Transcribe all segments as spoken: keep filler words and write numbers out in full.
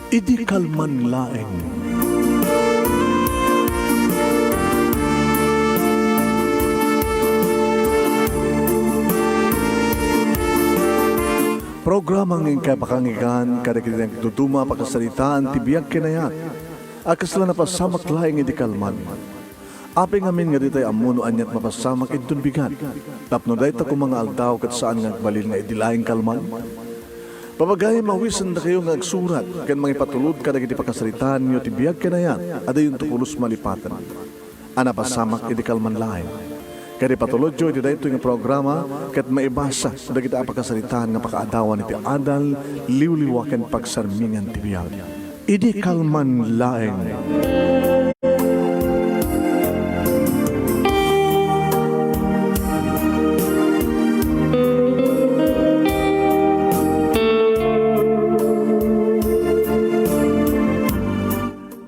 Idi kalman laeng. Programa nga inkay pakangigan kadagiti nagduduma a pakasaritaan ti biag ken ayat a kasla napasamak laeng idi kalman. Apay ngamin nga ditay ammo no aniat mapasamak inton bigat, tapno dayta koma nga aldaw ket saan nga agbalin nga idi laeng kalman? Papagayam, awisendakayo nga agsurat ken mangipatulod kadagiti pakasaritaanyo ti biag ken ayat a diyonto pulos malipaten a napasamak idi kalman laeng. Ket ipatulodyo iti daytoy nga programa ket maibasa dagiti a pakasaritaan nga pakaadawan iti adal, liwliwa ken pagsarmingan ti biag. Idi kalman laeng.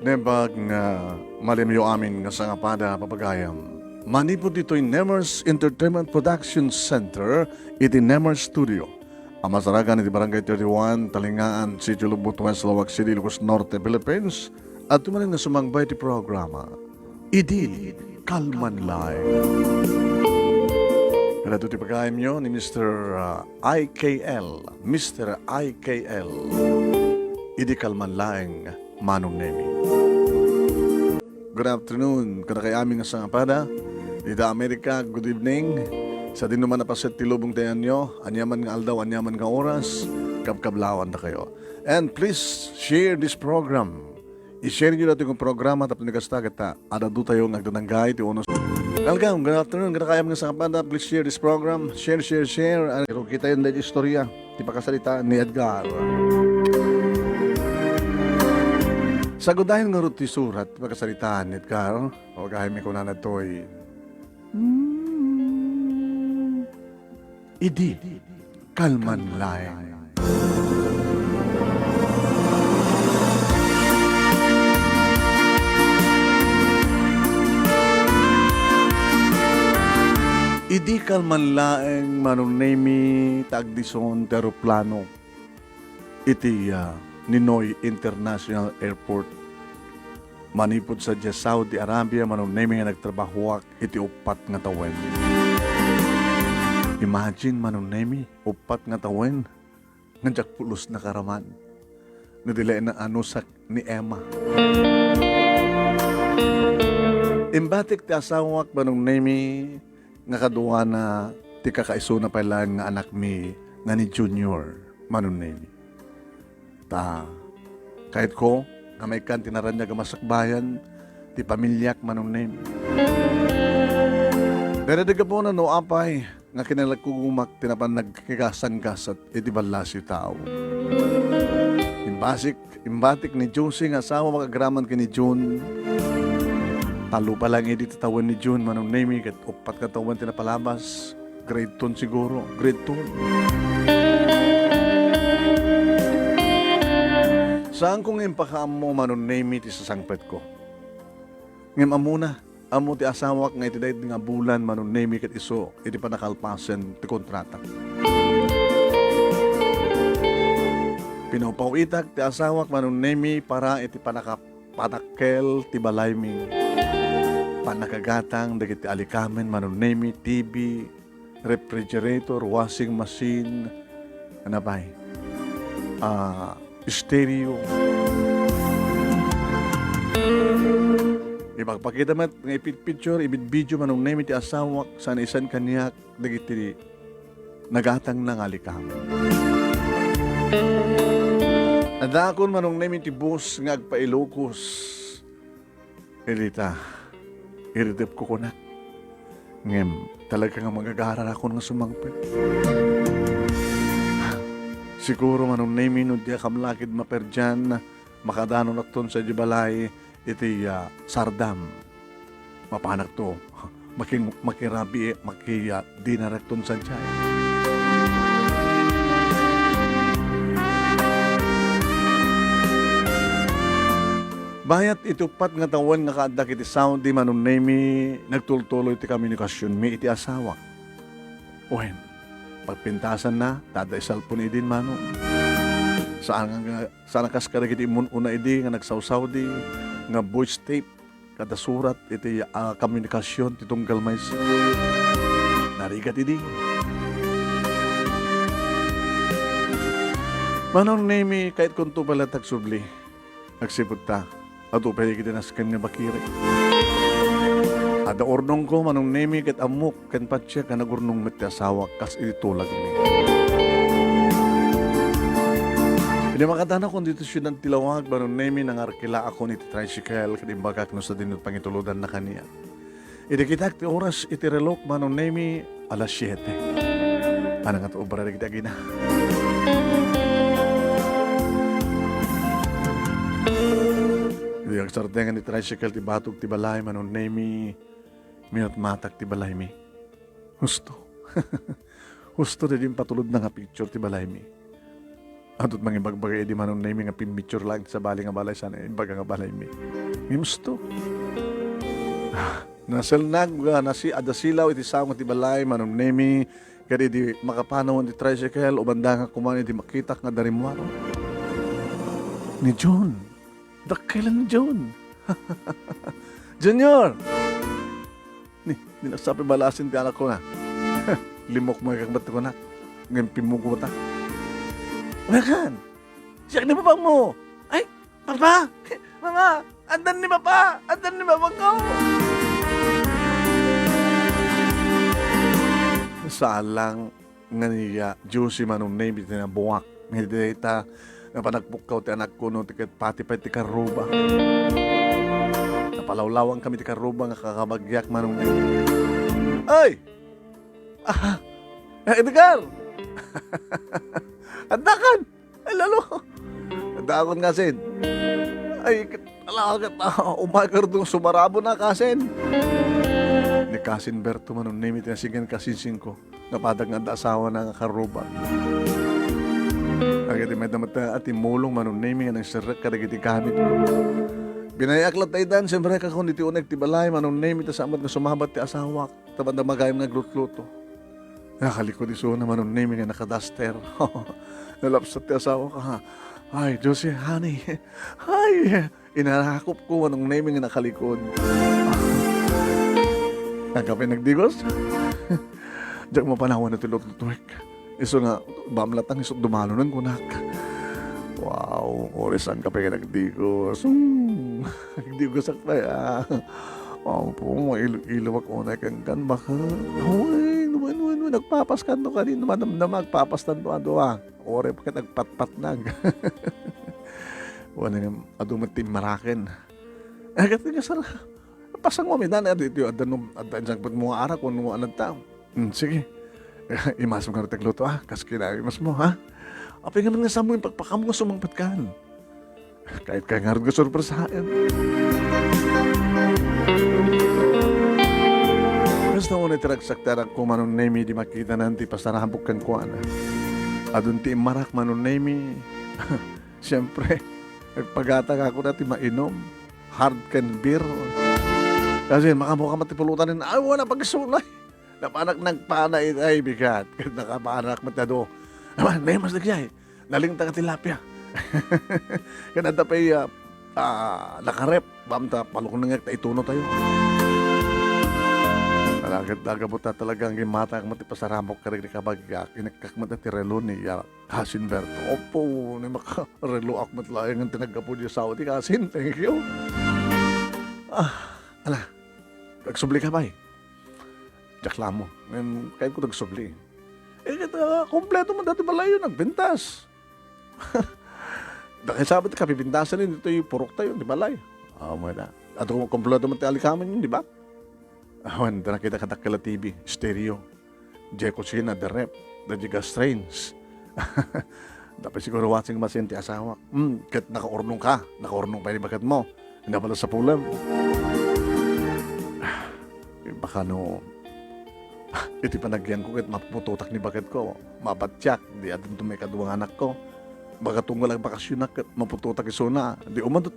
Naimbag nga malimyo amin nga sangapada, papagayam. Manipud ditoy Nemers Entertainment Production Center iti Nemers Studio a masarakan iti Barangay thirty-one, Talingaan, Sitio Lubot West, Laoag City, Ilocos Norte, Philippines, adda manen nga sumangbay ti programa Idi Kalman Laeng. Kadto ti pagayamyo ni Mister, ah, I K L, Mister I K L. Idi kalman laeng, Manong Nemi. Good afternoon, kadakay amin nga sangapada. Dita Amerika, good evening. Sadino man a paset ti lubong ti ayanyo, aniaman nga aldaw, aniaman nga oras, kabkablawandakayo. And please share this program. I-share nyo datoy nga programa tapno kasta ket, ah, ad-adu tayo nga agdananggay ti unos. Welcome, good afternoon, kadakay amin nga sangapada. Please share this program. Share, share, share. Ah, pero kitayon daydi istorya ti pakasaritaan ni Edgar. Sagudayen ngarud ti surat ti pakasaritaan ni Edgar. O, gahem kunana toy. Hmm. Idi kalman laeng. Idi kalman laeng, Manong Nemi, ta agdison ti eroplano iti, ah, Ninoy International Airport. Manipud sadiay Saudi Arabia, Manong Nemi, nga nagtrabahoak iti uppat nga tawen. Imagine, Manong Nemi, uppat nga tawen nga diak pulos nakaraman. No di laeng naanusak ni Emma. Imbatik ti asawak, Manong Nemi, nga kaduana ti kakaisuna pay laeng nga anakmi nga ni Junior, Manong Nemi. Ta, kayatko nga maikkan ti naraniag a masakbayan ti pamiliak, Manong Nemi. Daydi gapuna no apay nga kinalagkugumak ti napan nagkikasanggasat iti ballasiw tao. Imbasik, imbatik ni Josie nga asawa makagraman ken ni Jun. Tallo pa lang idi ti tawen ni Jun, Manong Nemi, ket uppat nga tawen ti napalabas. Grade two siguro, grade two. Saanko nga impakaammo, Manong Nemi, ti sasangpetko. Ngem ammona, ammo ti asawak nga iti daydi nga bulan, Manong Nemi, ket isu iti pannakalpasen ti kontrata. Pinawpaw-itak ti asawak, Manong Nemi, para iti pannakapatakkel ti balaymi. Pannakagatang dagiti alikamen, Manong Nemi, T V, refrigerator, washing machine, ano pay? Ah, stereo. Ipakpakita met nga ipicture, ibidbideo, Manong Nemi, ti asawak, saan isan kaniak dagiti nagatangna nga alikamen. Addaakon, Manong Nemi, ti bus nga agpa-Ilocos. Ita, iritep ko kunak. Ngem, talaga nga magagarakon nga sumangpet. Siguro, Manong Nemi, no diak met la ket maperdian, makadanonakton sadiay balay iti, ah, sardam. Mapanakto. Makin-, makirabi, maki-, ah, dinarekton sadiay. Bayat iti uppat nga tawen nga kaaddak iti Saudi, Manong Nemi, nagtultuloy ti komunikasionmi iti asawak. Wen, pagpintasanna, ta adda isalpon idin, Manong. Saan nga, saan a kas kadagiti immun-una idi nga nagsawsawdi nga voice tape kada surat iti, ah, komunikasion ti tunggal maysa. Narigat idi. Manong Nemi, kayatkonto pay laeng ti agsubli. Agsipud ta, adu pay dagiti nasken nga bakirek. Adda urnongko, Manong Nemi, ket ammok ken patiek nga nagurnong met ti asawak kas iti tulagmi. Idi makadanakon ditoy siudad ti Laoag, Manong Nemi, nangarkilaakon iti tricycle ket imbagak no sadino ti pangitulodanna kaniak. Idi kitak ti oras iti relok, Manong Nemi, alas siete. Ania nga ti obra dagiti agina? Idi agsardengan ti tricycle ti batog ti balay, Manong Nemi, minatmatak ti balaymi. Husto. Husto daydi impatulodna nga picture ti balaymi. Adut mangibagbaga idi Manong Nemi nga pimmicture laeng ti sabali nga balay, saan imbaga nga balaymi. Ngem husto. Ah, naselnag nga nasi-, adda silaw iti sango ti balay, Manong Nemi, ket idi makapanawen ti tricycle, umanda nga kuman idi makitak nga darimmuaro. Ni John. Dakkel ni John. "Junior!" Ni, di nasapay balasin ti anakko na. Limok mo ikang ba't kunak. Ngem pimmugota. "Nakan! Siak ni papa mo!" "Ay, papa! Mama! Addan ni papa! Addan ni papa ko!" Salang nga ni, ah, Josie Manong Nemi ti nabuak. Iti dayta, napanagpukkaw ti anakko no ti ket pati pay ti karruba. Napalawlawang kami ti karruba nga kakabagiak Manong Nemi. "Ay! Ah! Eh, Edgar! Addakan! Ay, lalo! Addakan kasin! Ay, ket, ala, ket, ah, umay ka rudong sumarabo na kasin!" Ni Kasin Berto Manong Nemi ti nasigen kasinsinko. Nga padak nga adda asawana nga karruba. Dagiti mayda met a timmulong Manong Nemi nga nangserrek kadagiti gamit. Binay-ak latta itan, siyempre, kakon iti uneg ti balay, Manong Nemi, ta saan met nga sumabat ti asawak. Ta banda magayam nga aglutluto. Nakalikud isuna Manong Nemi nga nakadaster. Nalapsat ti asawak, ha. "Ay, Josie, honey." Ay, Inarakopko Manong Nemi nga nakalikud. Anggapo nagdigos? Diak mapanawan ti lutlutuek. Isu nga, bamlatang isu dumalonen kunak. Wow, oras anggapo nagdigos. Hmm, nagdigosak pay, ah. Apo, mailu-iluak unay kenkan, baka. Uy, wen, wen, wen, nagpapaskan to kadi, madamdama, agpapastan to, adu, ah. Uray pa ket agpatpatnag. Wen, adu met ti immaraken. Ay, ket nga sara, pasang mo, midan, adu, iti, adda no, adda, insangpet mo nga arak, wenno ano ta. Hmm, sige. Imasem nga ti agluto, ah. Kas kinawimas mo, ha? Apay nga man nga saan mo impakpakam nga sumangpet kan? Kayat ka ngarud nga sorpresaen. Kasta unay ti ragsak ti anakko Manong Nemi, di makitanan ti pasarabok kenkuana. Adun ti immarak Manong Nemi. Siyempre, nagpagata nga ako dati mainom. Hard ken beer. Kasi makabuka mati pulutan, ay, wala pag isulay. Napanak nagpana itay bigat. Ket nakapanak met adu. Naman, may mas nagyay. Naling ta nga tilapia. Ken adda pay, ah, ah, nakarep. Bam ta, paluknengek ta ituno tayo. Ala, ket dagabot ta talaga nga immaraken met ti pasarabok kadagiti kabagiak. Inekkak met ti relo ni, ah, Kasin Berto. Opo, ni makareloak met laeng ti naggapu di asawa ti Kasin. Thank you. Ah, ala. Agsubli ka, bay. Diak la ammo. Ngem, kayatko ti agsubli. Eh, ket, ah, kompleto man dati balayo, nagpintas. Dakay sabit ti kapipintasan ditoy purok tayo, ti balay. Ah, mo na. Ato kompleto man ti alikamin, di ba? Awan, da nakita kadakkel a T V, stereo. Diay kusina, diay ref, diay gas range. Dapay siguro washing machine ti asawak. Hmm, ket nakaurnong ka, nakaurnong pay ni baket mo. Nga pala sa pulem. Baka no, iti panagyanko ket maputotak ni baket ko, mabatiak, di adun to may kadua nga anak ko. Baka tunggal agbakasyonak ket maputotak isuna, di umano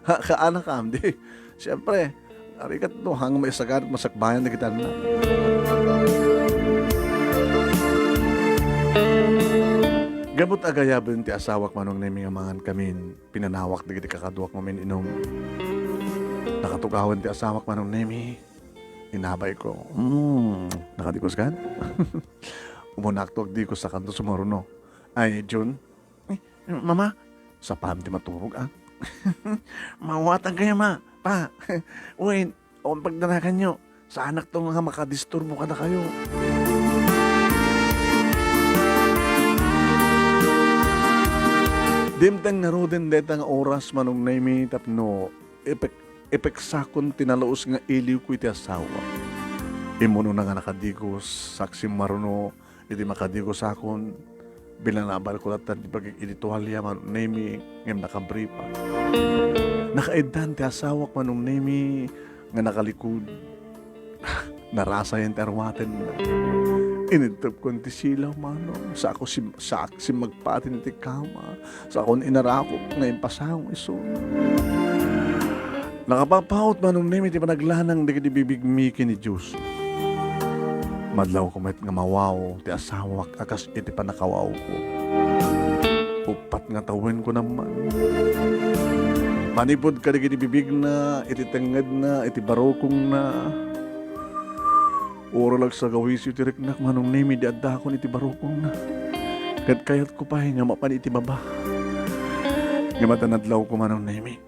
kaanakam, di. Siyempre, ari ket no, hang maisagan, masakbayan dagiti annak. Gapu ta agayaben ti asawak, Manong Nemi, nga mangan kamin, pinanawak dagiti kakaduak nga umin-inum. Nakatugawen ti asawak, Manong Nemi. Inabay ko. Mm, nakadikus kan? Umunakto agdikus, sakanto sumaruno. Ay, Jun? Ay, Mama? Sapam ti maturog, ah. Mawatan kayo, Ma. Pa. Wait. Awan pagdanaganyo. Saanakto nga makadisturbo kadakayo. Dimteng ngaruden dayta nga oras, Manong Nemi, tapno ipek-, ipeksakon ti nalaus nga iliwko iti asawa. Immunona nga nakadikus, saksim maruno, iti makadikusakon, binanabalko latta ti bagik iti tualia, Manong Nemi, ngem nakabripa. Nakaiddan ti asawak, Manong Nemi, nga nakalikud. Narasayen ti arwatenna. Inidtepkon ti silaw, Manong. Sako sim-, saak simmagpatin iti kama. Sakon inarakop nga impasango isu. Nakapapaut, Manong Nemi, ti panaglanang dagiti bibigmi ken ni Dios. Madlawko met nga mawaw ti asawak a kas iti pannakawawko. Uppat nga tawenko namman. Manipud kadagiti bibigna, iti tengngedna, iti barukongna. Uray la agsagawisyo ti riknak, Manong Nemi, idi addakon iti barukongna. Ket kayatko pay nga mapan iti baba. Ngem adda nadlawko, Manong Nemi.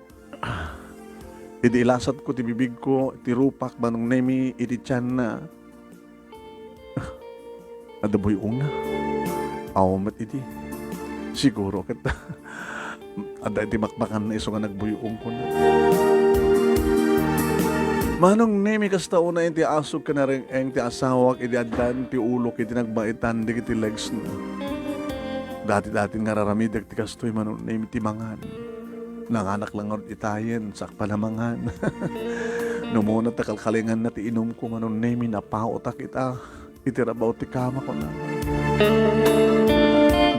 Idi ilasatko ti bibigko, ti rupak, Manong Nemi, iti tianna. Adda buy-ongna. Aw met idi. Siguro ket adda iti makmakanna isu nga nagbuy-ong kuna. Manong Nemi, kasta unay ti asuk ken nareng-eng ti asawak idi addan ti ulok iti nagmaitan dagiti legsna. Dati-dati nga raramidek ti kastoy, Manong Nemi, ti mangan. Nanganak la ngarud itayen, sakbay a mangan. No umuna ta kalkalinganna ti inumko, Manong Nemi, napaotak ita iti rabaw ti kama, kuna.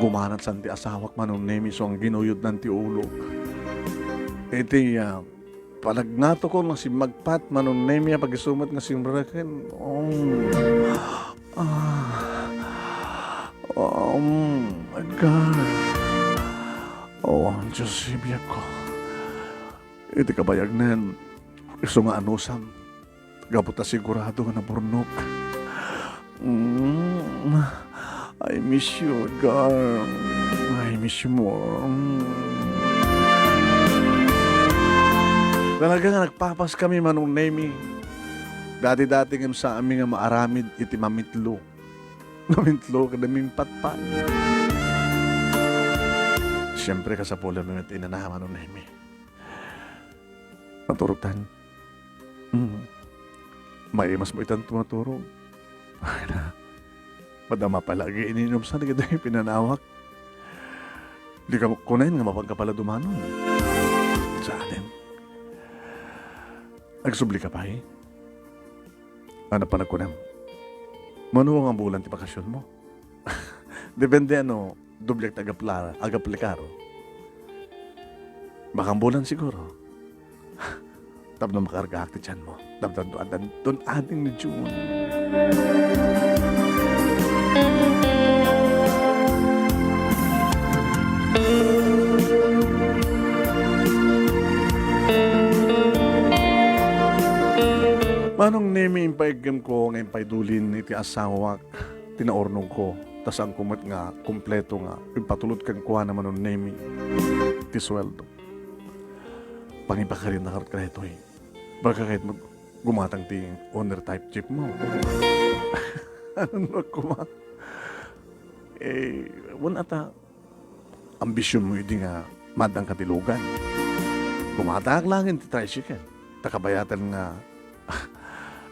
Gumanat san ti asawak, Manong Nemi, isu nga ginuyodnan ti ulok. Iti, ah, panagngatokon nga simmagpat, Manong Nemi, a pagisu met nga simreken. Um. Ah. Um, Edgar. Oh, Dios, biag ko. Iti kabayagnan, isu nga anusam. Gapu ta sigurado nga naburnok. Mm, I miss you, Edgar. I miss you more. Mm. Talaga nga nagpapas kami, Manong Nemi. Dati-dati ngem saanmi nga maaramid iti mamitlo. Mamitlo ken mangpatpat. Siyempre, kasapulan met inana, Manong Nemi. Maturog tan. Mm. Maimas mo itan tumaturog. Ay na. Madama pay la iniinumsan dagiti pinanawak. Di ka kunen nga mapanka pala dumanon. Saanen. Agsubli ka pay? Ano pa nagkunem? Mano nga bulan ti bakasionmo? Depende ano, doble ti agapla-, agaplikar. Baka bulan siguro. Tapno makargaak ti tianmo. Tapno addan don ading ni June. Manong Nemi, impaiggem ko nga impaidulin iti asawak ti naurnong ko, ta saan ko met nga kumpleto nga impatulod kenkuana, Manong Nemi, ti sueldo. Pangipakarin na karot kaytoy. Baka kahit mag-, gumatang ti owner type jeep mo. Ano na kuma? Eh, wen ata, ambisyon mo idi nga maaddan ka ti lugan. Gumatak laeng ti tricycle. Ta kabayatan nga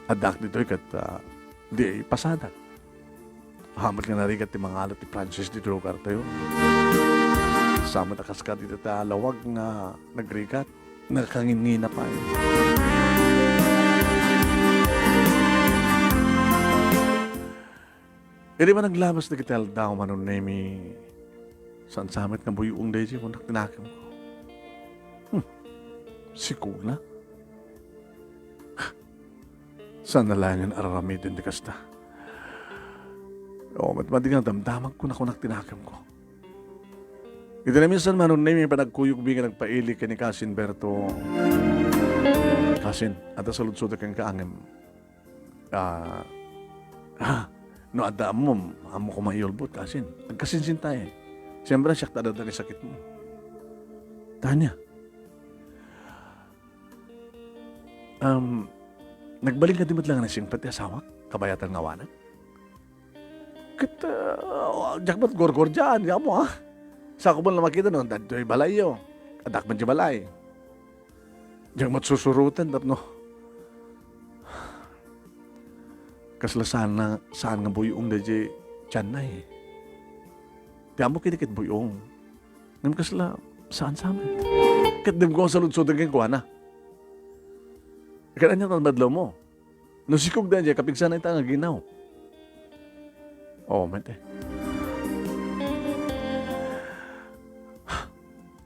addak ditoy ket, ah, di pasadak. Hamat nga narigat ti mangalat ti Francis ditoy lugartayo. Sa met a kas kadita ta lawag nga nagrigat, nakangingina pay. Idi man naglabas dagiti aldaw, Manong Nemi, saan sa met nga buy-ong daydi, kunak ti nakemko. Hmm, sikuna? Saan a laengen araramiden ti kasta? O, met madi nga damdamagko, kunak ti nakemko. Iti naminsan, Manong Nemi, panagkuyogmi nga nagpaili ken ni Kasin Berto. Kasin, adda saludsodek kenka ngem, ah, ah, no adda ammom, ammo koma iulbod, Kasin. Agkasinsinta, eh. Siyempre, siak ta adda dagiti sakitmo. Tania. Um, nagbalin kadi met laeng nga naisingpet ti asawak, kabayatan nga awanak? Ket, ah, diak met gurgurdiaan, ammo, ah. Saan ko met la makita no, daytoy balayyo. Addak met diay balay. Diak met susuroten tapno. Kasla saan nga, saan nga buy-ong daydiay tianna, eh. Ti ammok idi ket buy-ong. Ngem kasla saan sa met. Ket dimo ko saludsodek kenkuana. Ket ania ti madlawmo? No sikog daydiay, kapigsana ita nga aginaw. Oo, met, eh.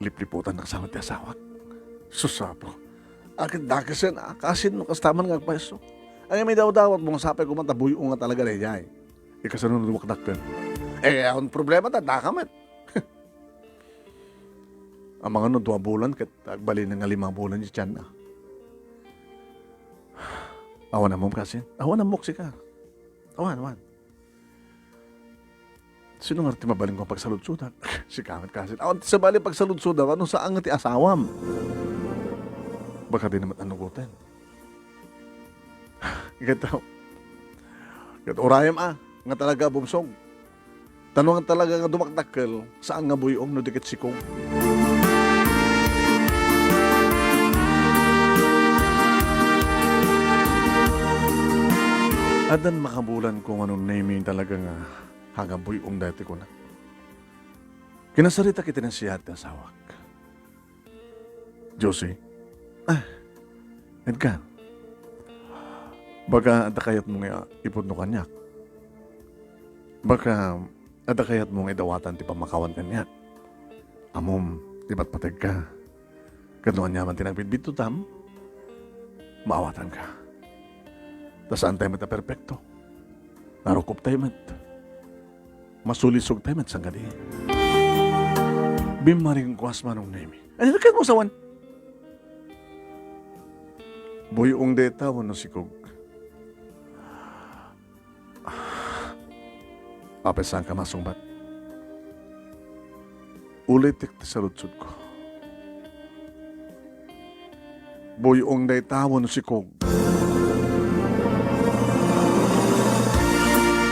Lipliputannak sa met ti asawak. Sus, Apo. Akin dakesen, ah, Kasin no kasta man nga agpayso. Ay, may dawdawat mo nga sapay koma ta buy-ong nga talaga daydiay. Ikasano no dumakdakkel? Eh, awan problema ta, daka met. Amangan no dua bulan ket agbalin nga lima bulan ti tianna. Awan ammom, Kasin? Awan ammok sika. Awan, awan. Sino nga ti mabalin ko pagsaludsodak? Sika met, Kasin. Awan ti sabali pagsaludsodak, no saan nga ti asawam. Baka di naman anugoten. Ket, ket urayem a, nga talaga bumsog. Ta no nga talaga nga dumakdakkel, saan nga buy-ong no di ket sikog. Addan makabulan ko nga Manong Nemi talaga nga agabuy-ong daytoy kunak. Kinasaritak iti nasiyaat ti asawak. Josie. Ah, Edgar. Baka adda kayatmo nga ipudno kaniak. Baka adda kayatmo nga idawatan ti pammakawan kaniak. Ammom, ti patpategka. Ket no aniaman ti nagbidbidtotam, maawatanka. Ta saantay met a perpekto. Narukoptay met. Masulisogtay met sangkadi. Bimmaringkuas, Manong Nemi. Ay, nakat mo sawan. Buy-ong dayta wenno sikog? Apay saanka masungbat? Ulitek ti saludsodko. Buy-ong dayta wenno sikog?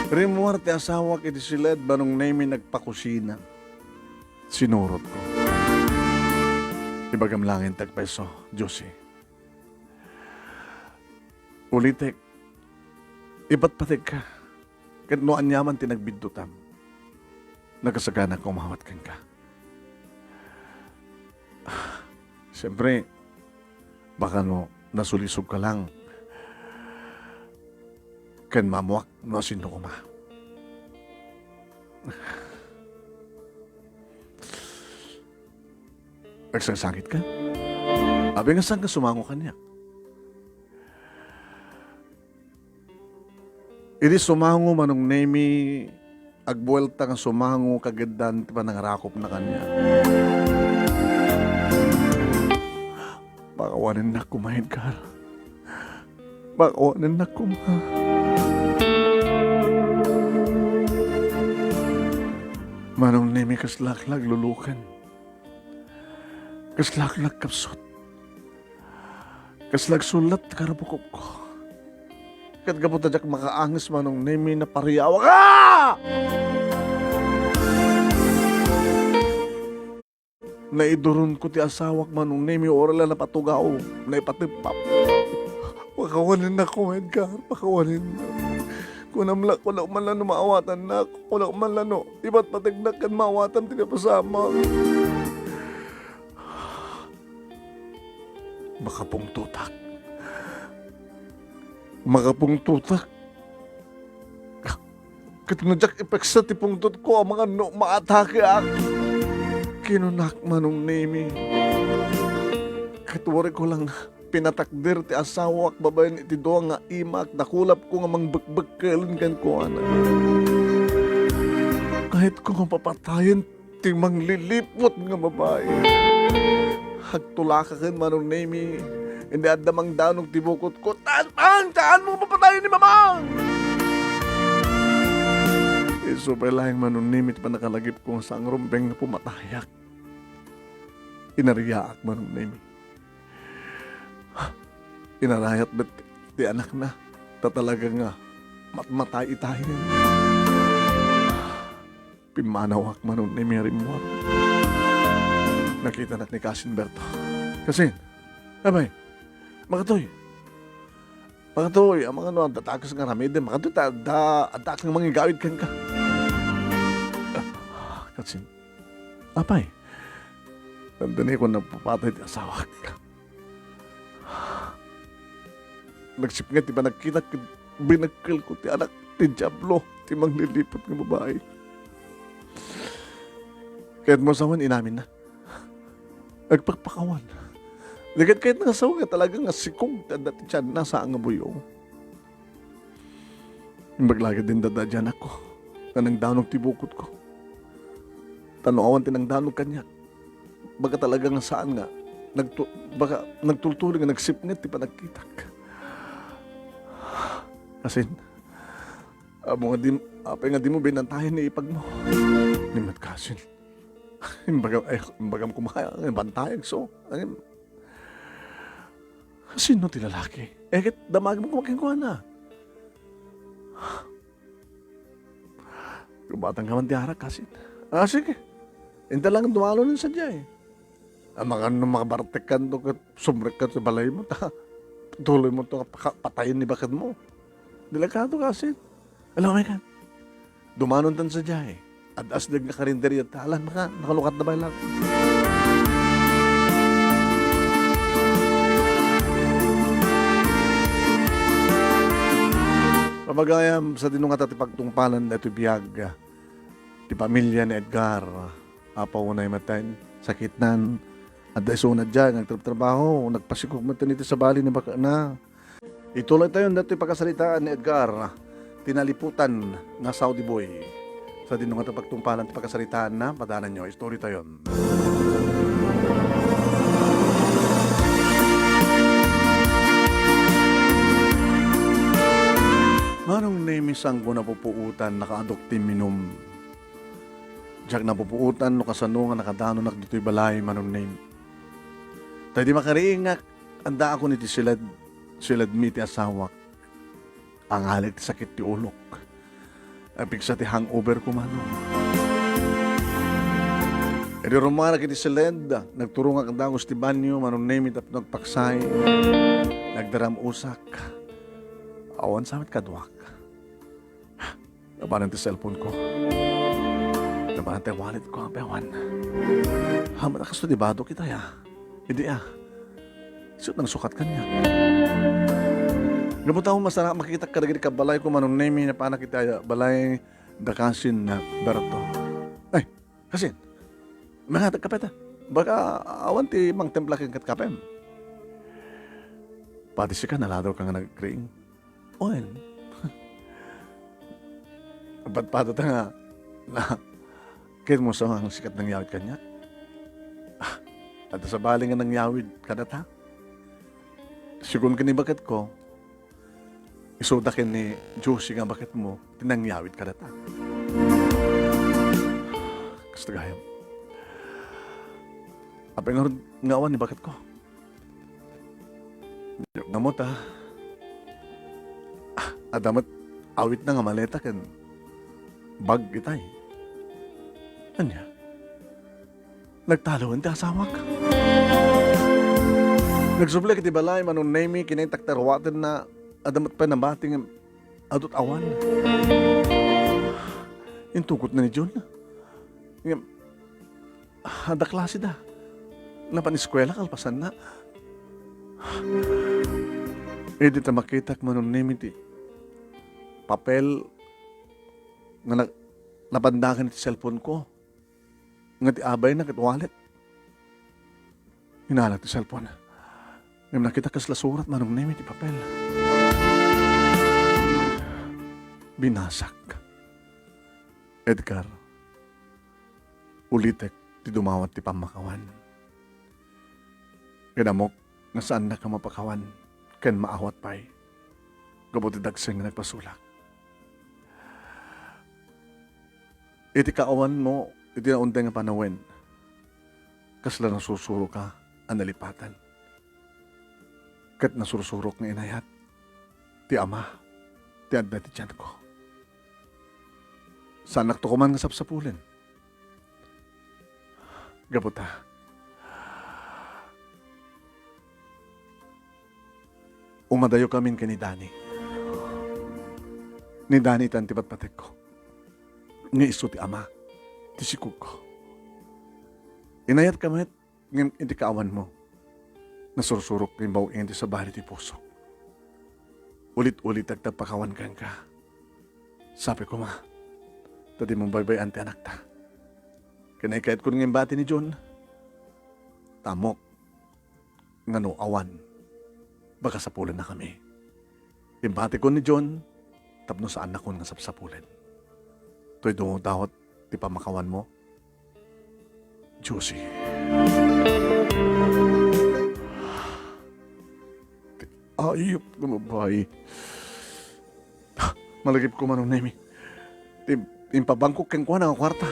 Rimmuar ti asawak iti siled, Manong Nemi, nagpakusina. Sinurotko. Ibagam laeng ti agpayso, Josie. Ulitek, ipatpategka. Ket no aniaman ti nagbiddutam, nakasagana nga umawat kenka. Siyempre, baka no nasulisogka lang ken maammoak no asino koma. Agsangsangitka? Apay nga saanka sumango kaniak? Idi sumango, Manong Nemi, agbuelta nga sumango kagiddan ti panangarakopna kaniak. Pakawanennak koma, Edgar. Pakawanennak koma. Manong Nemi, kaslak la agluluken. Kaslak la agkapsut. Kasla agsullat ti karabukobko. Ket gapu ta diak makaanges, Manong Nemi, napariawak. Ah! Naiduronko ti asawak, Manong Nemi, uray la napatugaw, naipateppap. Pakawanennak koma, Edgar, pakawanennak. Kunam la, kunam man la no maawatannak, kunam man la no ipatpategnak ken maawatam ti napasamak. Makapungtotak. Makapungtotak. Ket no diak ipeksa ti pungtotko, amangan no maatakeak. Kinunak, Manong Nemi. Ket uray ko lang pinatakder ti asawak babaen iti dua nga imak, nakulapko nga mangbekbekkelen kenkuana. Kayatko nga papatayen ti mangliliput nga babai. Agtulaka ken Manong Nemi, indi adda mangdanog ti bukotko. Tatang, saan mo papatayen ni Mamang! Isu pay laeng Manong Nemi ti pannakalagipko nga sangrumbeng nga pumatayak. Inariaak Manong Nemi. Inarayat met ti anakna, ta talaga nga matmatay itayen. Pimmanawak Manong Nemi a rimmuar. Nakitanak ni Kasin Berto. Kasin, abay, makatoy. Makatoy, amangan no, adda takes nga aramidem. Makatoy, ta adda, adda nga mangigawid kenka. Ah, Kasin, apay, nandanay ko nagpapatay ti asawak. Nagsipnget ti panagkitak ket binekkelko ti anak ti Diablo, ti mangliliput nga babai. Ket mo sawen, inaminna. Agpakpakawan. Di ket kayatna nga sawen nga talaga nga sikog ti adda ti tianna, saan nga buyo. Imbag la ket din dadadia anakko, nga nangdanog ti bukotko. Ta no awan ti nangdanog kaniak, baga talaga nga saan nga nagtu-, baga nagtultuloy nga nagsipnget ti panagkitak. Kasin, amo nga di, apay nga dimo binantayan ni ipagmo? Ni met Kasin. Imbagam, ay, imbagam koma nga bantayag so. Ay, sino ti lalaki? Eh, ket damagem koma kenkuana. Gubatang ka man ti arak, Kasin. Ah, sige. Inta lang dumalon sadiay. Amangan no makabartekkan to ket sumrekka ti balaymo ta tuloymo to paka-, patayen ni baketmo. Delikado, Kasin. Alam mo, kan? Dumanontan sadiay. Ad-asdeg nga karinderya ta alan maka-, nakalukatna baylak. Pamagayam, sadino ngata ti pagtungpalan daytoy biag ti pamilya ni Edgar. Apo, unay met ti sakitnan. Adda isuna diay nga agtrabtrabaho, nagpasikog met iti sabali ni baketna. Ituloytayon daytoy pakasaritaan ni Edgar, ti naliputan nga Saudi boy. Sadino ngata pagtungpalan ti pakasaritaanna, padananyo, istoritayon. Manong Nemi, saanko napupuotan, nakaadok ti minum. Diak napupuotan no kasano nga nakadanonak ditoy balay, Manong Nemi. Ta idi makariingak, addaakon iti siled, siledmi ti asawak. Angalik ti sakit ti ulok. Apigsa ti hangover ko, Manong. Idi rummuarak iti siled, nagturongak dagus ti banio, Manong Nemi, tapno agpaksay. Nagdaram-usak. Awan sa met kaduak. Napanen ti cellphone ko. Napanen ti wallet ko, apewan. Hamat a kasto di badok itay, a. Idi, a. Isu nangsukat kaniak. Gapu ta, masara-, makitak kadagiti kabbalay ko, Manong Nemi, napanak iti, a, balay da Kasin, a, Berto. Ay, Kasin, mangatag kape ta. Baka awan ti mangtimpla ken ket kapem. Pati sika, naladaw ka nga nagriing. Wen. Patpato ta nga, na, ket mo sa ang sikat nangyawid kaniak. Ah, adda sabali nga nangyawid kadata. Sigun ken ni baketko, isuda ken ni Josie nga baketmo, ti nangyawid kadata. Kasta gayam. Apay ngarud nga awan ni baketko? Nga mo ta. Ah, adda met awitna nga maleta ken bag itay. Ania? Nagtaloen ti asawak. Nagsubli iti balay, Manong Nemi, kinaitak ta ruatenna, adda met pay nabati nga adut awan. Intugot na ni Jun. Ngem, adda klase da. Napan eskuela kalpasanna. Idi ta makitak, Manong Nemi, ti papel nga na-, napandagan iti cellphone ko. Nga ti abayna ket wallet. Inalak ti cellphone. Ngem nakita kasla surat, Manong Nemi, ti papel. Binasak. Edgar, Ulitek ti dumawat ti pammakawan. Ken ammok nga saannak a mapakawan ken maawat pay gapu ti dagsen nga nagpasulak. Iti kaawanmo iti naunday nga panawen, kasla nasursuroka a nalipatan. Ket nasursurok nga inayat ti Ama ti adda iti tianko. Saannakto koman nga sapsapulen. Gapu ta, umadayokamin ken ni Dani. Ni Dani itan ti patpategko. Nga isu ti ama ti sikugko. Inayatka met, ngem iti kaawanmo, nasursurok nga imbaw-in ti sabali ti pusok. Ulit-ulitek ti agpakawan kenka. Sapay koma, ta dimo baybay-an ti anakta. Ken naikkayatkon nga imbati ni John, ta ammok nga no awan, pakasapulennakami. Imbatikon ni John tapno saannakon nga sapsapulen. Toy dumawat ti pammakawanmo, Josie. Ti ayup nga babai. Malagipko, Manong Nemy. Ti impabangkok kenkuana nga kuarta.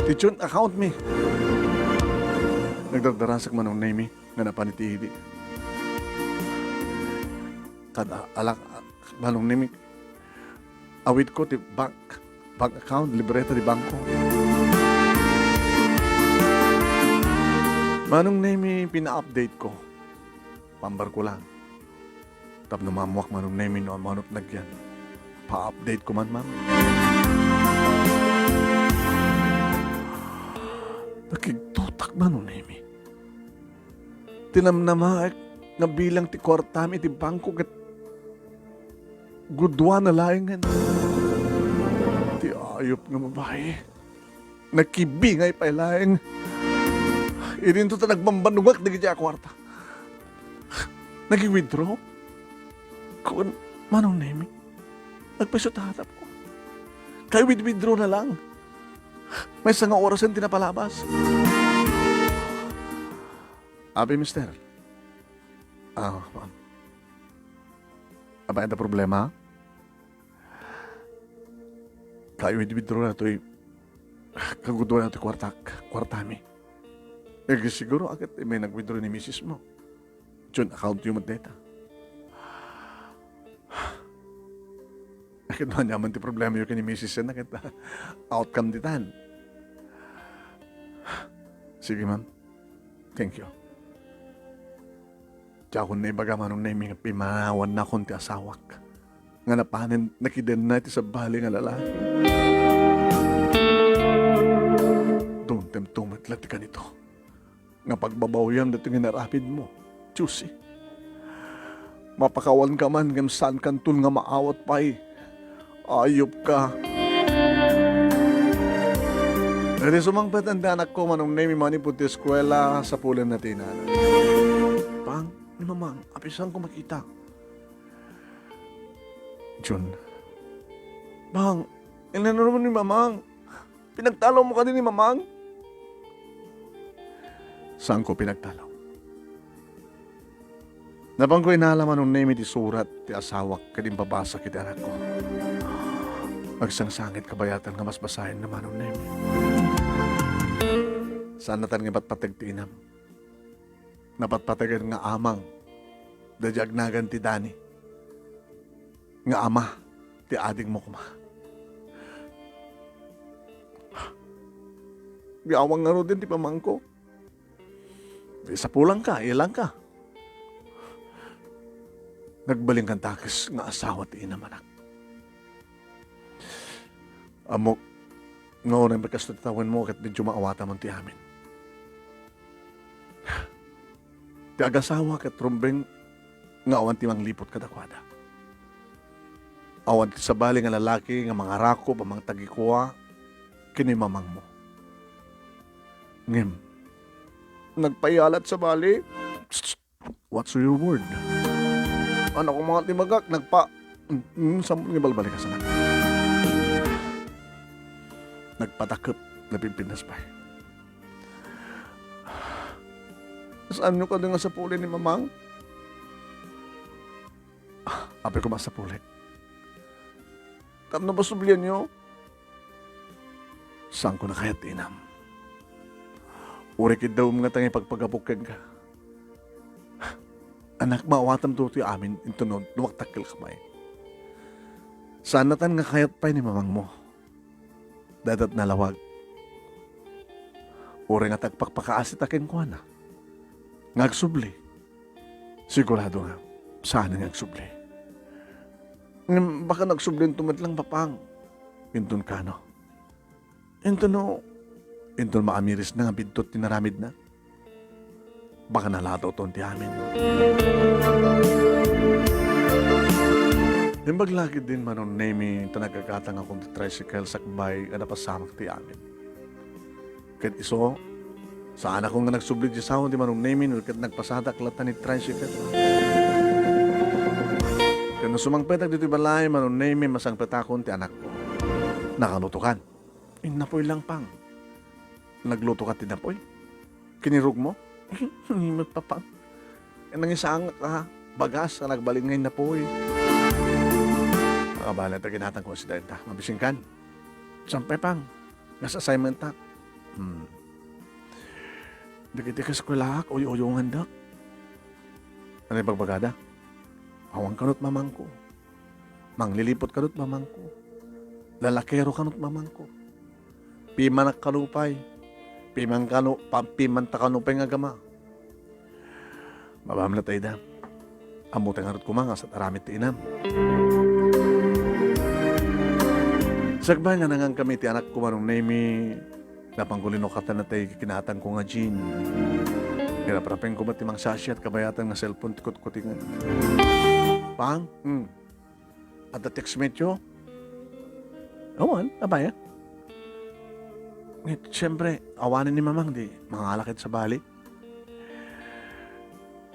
Ti joint account mi. Nagdardarasek, Manong Nemy, nga napan iti idi. Kada alak, Manong Nemy, awidko ti bank, bank account, libreta ti bangko. Manong Nemy, pina-update ko. Pambarko lang. Tapno maammoak, Manong Nemy, no ammoak nagyan. Pa-update ko man, ma'am. Nakigtotak, Manong Nemy. Tinamnamaek nga bilang ti kuartam iti bangko ket gudua na laengen. Ti ayup nga babai. Nakibingay pay laeng. Idinto ta nagbambannogak dagiti a kuarta. Nagi-withdraw? Kun, Manong Nemy, nagpayso ti hatapko. Kay with-withdraw na lang. Maysa nga orasen ti napalabas. Abi, mister. Ah, ma'am. Apay, adda problema? Kay with-withdraw na toy, kagudua na toy kuartak, kuartami. Eh, siguro, aket, eh, may nag-withdraw ni misis mo. Joint account yo met dayta. Aket, ania man ti problema yo ken ni misis, aket, outcome ditan. Sige, ma'am. Thank you. Diakon naibaga, Manong Nemy, nga pimanawannakon ti asawak nga napanen nakidenna iti sabali nga lalaki. Dumtemto met la ti kanito nga pagbabawiam daytoy nga inaramidmo, Josie. Mapakawanka man ngem saankanton nga maawat pay. Ayupka. Iti sumangpet ti anakko, Manong Nemy, manipud ti eskuela, sapulenna ti inana. Pang, ni Mamang, apisanko makita. Jun. Pang, inanurmo ni Mamang? Pinagtalawmo kadi ni Mamang? Saanko pinagtalaw. Napanko inala, Manong Nemy, ti surat ti asawak ket impabasa iti anakko. Agsangsangit kabayatan nga basbasaenna, Manong Nemy. Saannatan nga ipatpateg ti inam. Napatpategen nga amang daydi agnagan ti Dani, nga ama ti adingmo koma. Biawang ngaruden ti pamangko. Di sapulangka, ilangka. Nagbalinkan dakes nga asawa ti inam, anak. Ammok nga uray kasto ti tawenmo ket medyo maawatamon ti amin. Ti agasawa ket rumbeng nga awan ti mangliput kadakuada. Awan ti sabali nga lalaki nga mangarakop a mangtagikua ken ni mamangmo. Ngem, nagpayalat sabali. What's your word? Anak ko, mga timagak, nagpa-, mm, mm, sam-, nga balbalikas, anak. Nagpadakep Napinpintas pay. Saanyo kadi nga sapuli ni Mamang? Ah, apay koma a sapuli. Tapno pasublianyo, saanko a kayat ti inam. Uray kiddawem ngata nga ipagpagapok kenka. Anak, maawatam daytoy amin, intono lumaktak kel kamay. Saan natan nga kayat pay ni mamangmo. Dayta ti nalawag. Uray ngata agpakpakaasitak kenkuana nga agsubli. Sigurado nga saan nga agsubli. Ngem baka no agsubli inton met lang, Papang. Inton kano? Inton no, inton maamirisna nga biddut ti naramidna? Baka nalatawton ti amin. Imbag la ketdin, Manong Nemy, ta nagkagatangakon ti tricycle sakbay a napasamak ti amin. Ket isu, saanakon nga nagsubli ti sao ti Manong Nemy no ket nagpasadak latta ni tricycle. Ket no sumangpetak ditoy balay, Manong Nemy, masangpetakon ti anakko. Nakalutokan. Innapoy lang, Pang. Naglutoka ti napoy? Kinirugmo? Ni met, Papang. Nangisangak a bagas a nagbalin nga innapoy. Makabali ta kinatangko a sida ita. Mabisinkan. Saan pay, Pang? Kas assignment-ak. Hmm. Dagiti kaeskuelaak, uy-uyongandak. Ania ibagbagada? Awan kanut mamangko. Mangliliput kanut mamangko. Lalakero kanut mamangko. Pimanak kano pay. Piman kano, pa-, pimanta kano pay nga agama. Mabamla ta ida. Ammota ngarud koma nga saan ti aramid ti inam. Sakbay nga nangankami ti anakko, Manong Nemy, napanko linukatan ti kinatangko nga jean. Iraprapengko met ti mangsasiat kabayatan nga cellphone ti kutkutingan. Pang? Hmm. Adda textmate-yo? Awan, apay a? Ngem, siyempre, awanen ni Mamang, di mangala ket sabali.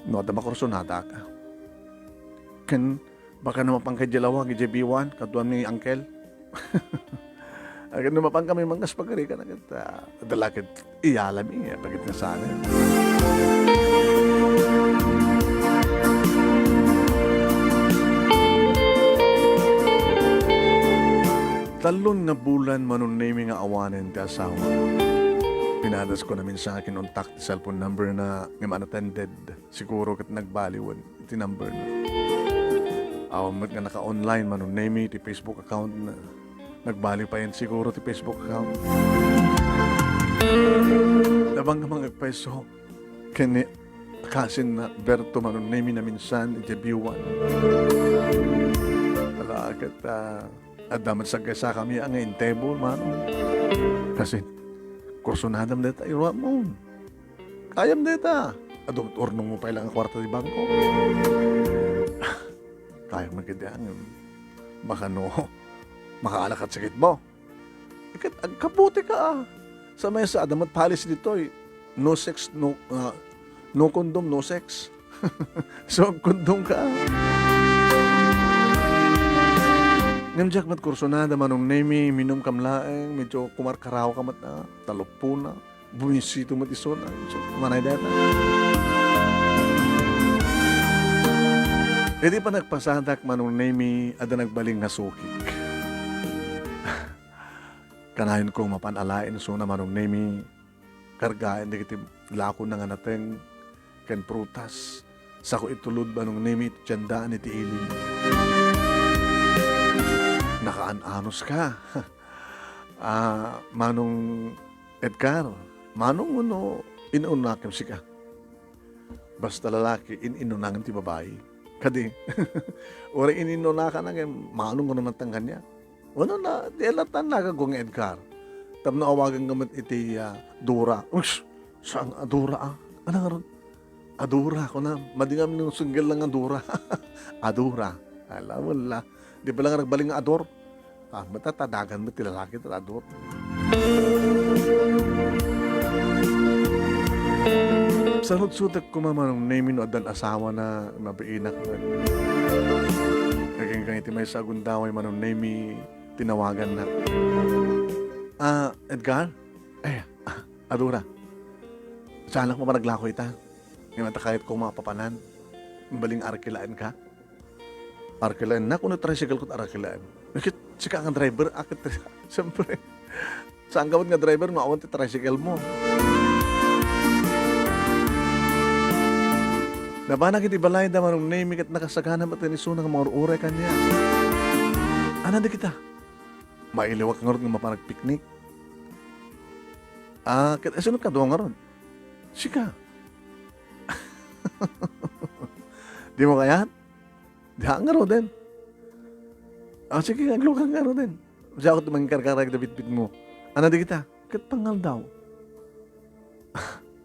No, adda makursonadak. Ken, baka no mapanka idiay lawag, idiay B one, kaduam ni Uncle. Agin no mapankami mangkas pagarikan, agad, ah, adda la ket iyalami, eh, pagit nga saan, eh. Talon nga bulan, Manong Nemy, nga awanen ti asawa. Pinadasko naminsan nga kinontak ti cellphone number na nga unattended. Siguro ket nagbaliwen iti number na. Awan met nga naka-online, Manong Nemy, ti Facebook account na. Nagbaliw payen siguro ti Facebook account. Nabang nga mangagpayso ken ni kasin na Berto, Manong Nemy, naminsan iti B one. Ala, ket, ah, adda met saggaysakami a nga intable, Manong. Kasin, kursunadam dayta, iruamon. Kayam dayta. Adu met urnongmo pay lang a kuarta ti bangko. Kayam met ketdi, ngem baka no makaala ket sakitmo. Ket agkaputika, ah. Sa maysa, adda met policy ditoy. No sex, no, ah, no condom, no sex. So, agkondom ka. Ngem diak met kursunada, Manong Nemy, minumkam laeng, medyo kumarkarawka met, ah, taluppona. Bumisito met isu, ah, so, manay dayta. Idi panagpasadak, Manong Nemy, adda nagbalin nga sukik. Kanayon kong mapan alaen isuna, Manong Nemy, kargaen dagiti lakona nga nateng ken prutas, sako itulod, Manong Nemy, iti tiendaan iti ili. Nakaan-anos ka. Ah, Manong Edgar, Manong wenno in-inuna ken sika? Basta lalaki, in-inuna ngem ti babai. Kadi, uray in-inuna ka na ngem, Manong wenno nagtanggan niya. Wenno na, di alatan na gago nga Edgar. Tapno awagan ka met iti, ah, Dora. Ush! Saan a Dora, ah? Ano nga ron? Adora, kuna. Madi nga no single lang nga Dora. Adora. Ala, wala. Di ba lang nagbaling nga ador? Ah, matata, dagan met ti lalaki, ta ador. Sarutsutek koma, Manong Nemy, no addan asawa na, mabiinak na. Kaginggang iti maysa a gundaway, Manong Nemy, tinawagan na. Ah, Edgar? Adora. Saanak mapan aglako ita. Ngem anta kayatko mapapanan. Imbaling arkelaenka. Arkelaennak, wenno tricycle ko ti arkelaen. Ket sika nga driver, a, ket, siyempre, saanka met nga driver no awan ti tricycle mo. Napanak iti balayda, Manong Nemy, ket nakasagana met ni isuna nga mangur-uray kaniak. Ania dagita? Mailiwak ngarud nga mapan agpiknik? A, ket sino kadua ngarud? Sika. Dimo kayat? Diak ngaruden. A, sige, aglukan ngaruden. Diak ti mangkarkarag da bitbitmo. Ania dagita? Ket pangaldaw.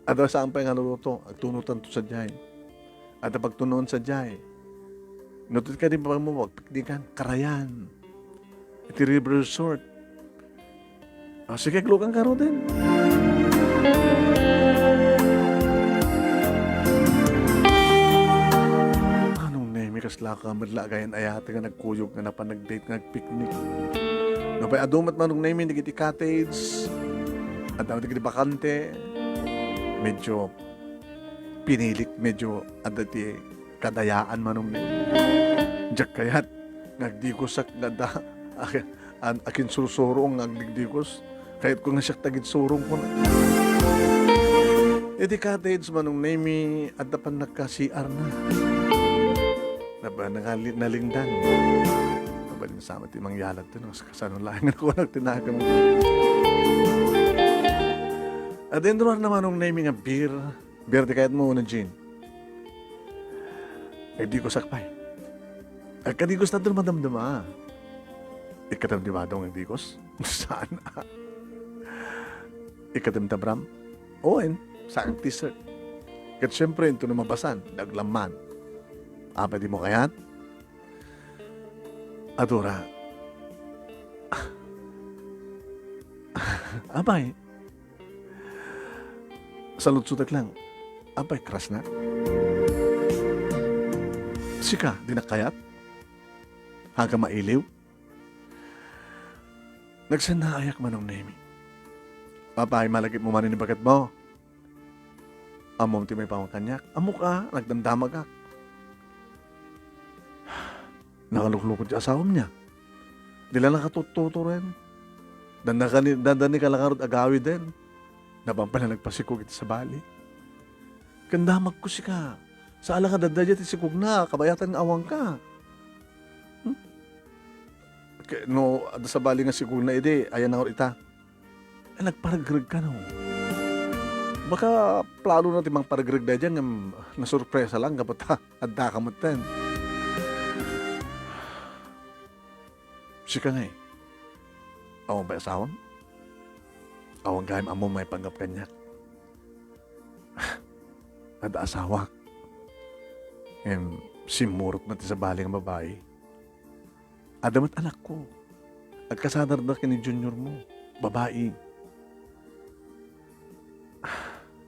Adda saan pay nga naluto, agtunotanto sadiay. Adda pagtunoen sadiay. No, ti kadi mo, agpiknikan, karayan. Iti River Resort. A, sige, aglukan ngaruden. Manong Nemy, kaslaka met la agayan-ayat nga nagkuyog nga napan nag-date nga nagpiknik. No pay adu met, Manong Nemy, dagiti cottage, adda dagiti bakante, medyo pinilik, medyo adda ti kadayaan, Manong Nemy. Diak kayat nga agdikosak nga adda, ak-, an-, akinsursurong nga agdigdikos. Kayatko nga siak ti agsurong, kuna. Iti cottage, Manong Nemy, adda pannaka-C R na. Naba-, nangali-, nalingdan. Mabalin sa met ti mangyalad ti, no? Kasano laeng nga kunak ti nakam. Adda inruarna, Manong Nemy, nga beer. Beer ti kayatmo wenno gin? Agdikosak pay. Agkadikos tanto madamdama. Ikkatem ti bado nga agdikos? Saan a? Ikkatem ti abram? Wen, saan ti dessert? Ket siempre, intono mabasan, daglamman. Apay dimo kayat? Adora. Apay, saludsodak lang. Apay, krasnak? Sika, dinak kayat? Aga mailiw? Nagsannaayak, Manong Nemy. Apay, malagipmo manen ni baketmo? Ammom ti maipaw kaniak. Ammok a, nagdamdamagak. Nakaluklukot ti asawam nia. Di la nakatuttuturen. Dandani, dandani ka la ngarud agawiden. Napan pay la nagpasikog iti sabali. Ken damagko sika. Saan la nga dadda ti sikogna, kabayatan nga awanka. Hmm? Ke-, no, adda sabali nga sikogna idi, ayan ngarud ita. Ay, nagparegreg ka, no? Baka planona ti mangparegreg daydiay ngem nasurpresa lang gapu ta addaka metten. Sika ngay, awan pay asawam? Awan gayam ammom maipanggep kaniak? Adda asawak. Ngem simmurot met ti sabali nga babai. Adda met anakko. Agkasadarda ken ni juniormo, babai.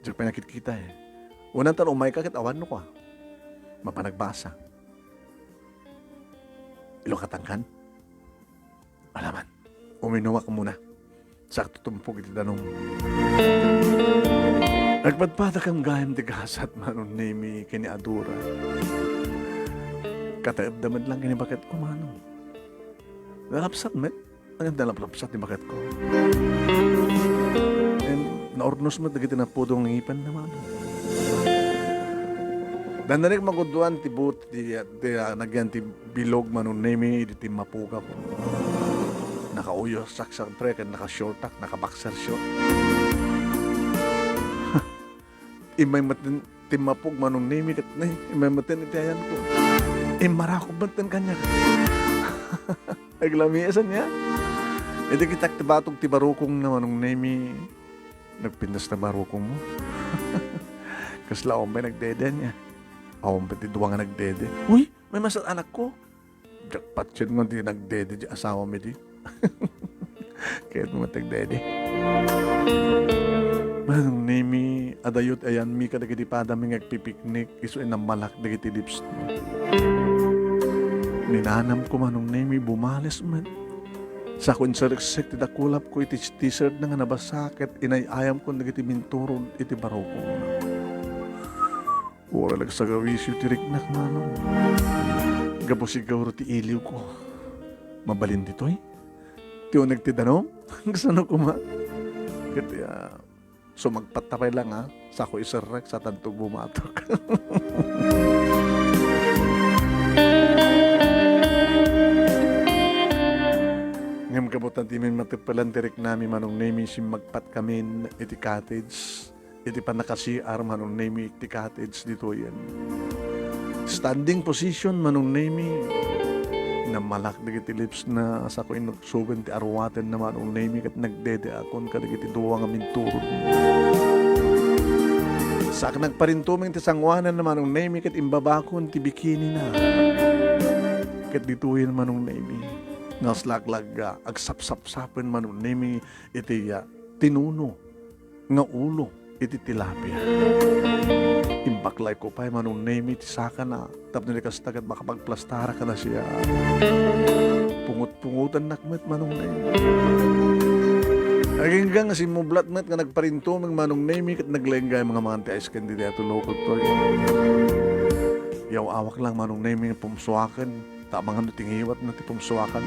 Diak pay nakitkita, eh. Unan ta no umayka ket awan no kua. Mapan agbasa. Ilokatangkan? Alaman. Uminumak muna. Sakto tumpog iti danum. Nagpadpadakam gayam ti gasat, Manong Nemy, ken ni Adora. Kataebda met lang ken ni baketko, Manong. Nalapsat met. Ngem nalaplapsat ni baketko. Ngem naurnos met dagiti napudong nga ngipenna, Manong. Dandanik maguduan ti but-, ti, ti, ah, nagyan ti bilog, Manong Nemy, idi timmapugak. Nakauyossak, siempre, ken nakashortak, nakaboxer short. Immay met din timmapog, Manong Nemy, ket, ne, immay met din iti ayanko. Immarakop met din kaniak. Aglamisan niya. Idi kitak ti batog ti barukongna, Manong Nemy, nagpintas ta barukongmo. Kasla awan pay nagdede niya. Awan pay ti dua nga nagdede. Uy, may masat anakko. Diak patien nga di nagdede di asawam idi. Kayatmo met agdede. Manong Nemy, adayo ti ayanmi kadagiti padami nga agpipiknik, isu a nammalak dagiti lips. Ninanamko, Manong Nemy, bumales met. Sako insereksek ti dakulapko iti t-shirtna nga nabasa ket inay-ayamkon dagiti minturod iti barukongna. Uray nagsagawisyo ti riknak, Manong. Gapu siguro ti iliwko. Mabalin ditoy? Ti uneg ti danum? Kasano koma? Ket, ah, sumagpatta pay lang, ah. Sako iserrek, satanto bumatok. Ngem gapu ta dimin mateppelan ti riknami, Manong Nemi, simmagpatkamin iti cottage. Iti pannaka-C R, Manong Nemi, ti cottage ditoyen. Standing position, Manong Nemi. Nammalak dagiti lipsna, sako inuksoben ti arwatenna, Manong Nemi, ket nagdedeakon kadagiti dua nga minturod. Saan nagparintumeng ti sangoananna, Manong Nemi, ket imbabakon ti bikinina. Ket ditoyen, Manong Nemi, naslaglag, ah, agsapsapsapen, Manong Nemi, iti, ah, tinuno nga ulo iti tilapia. Imbaklayko pay, Manong Nemi, ti sakana tapno di kasta ket makapagplastar kada siak. Pungot-pungotennak met, Manong Nemi. Agingga nga simmublat met nga nagparintumeng, Manong Nemi, ket naglenggay nga mangan ti ice candy daytoy local toy. Yaw-awak lang, Manong Nemi, nga pumsuaken. Ta amangan no ti ngiwatna ti pumsuakan.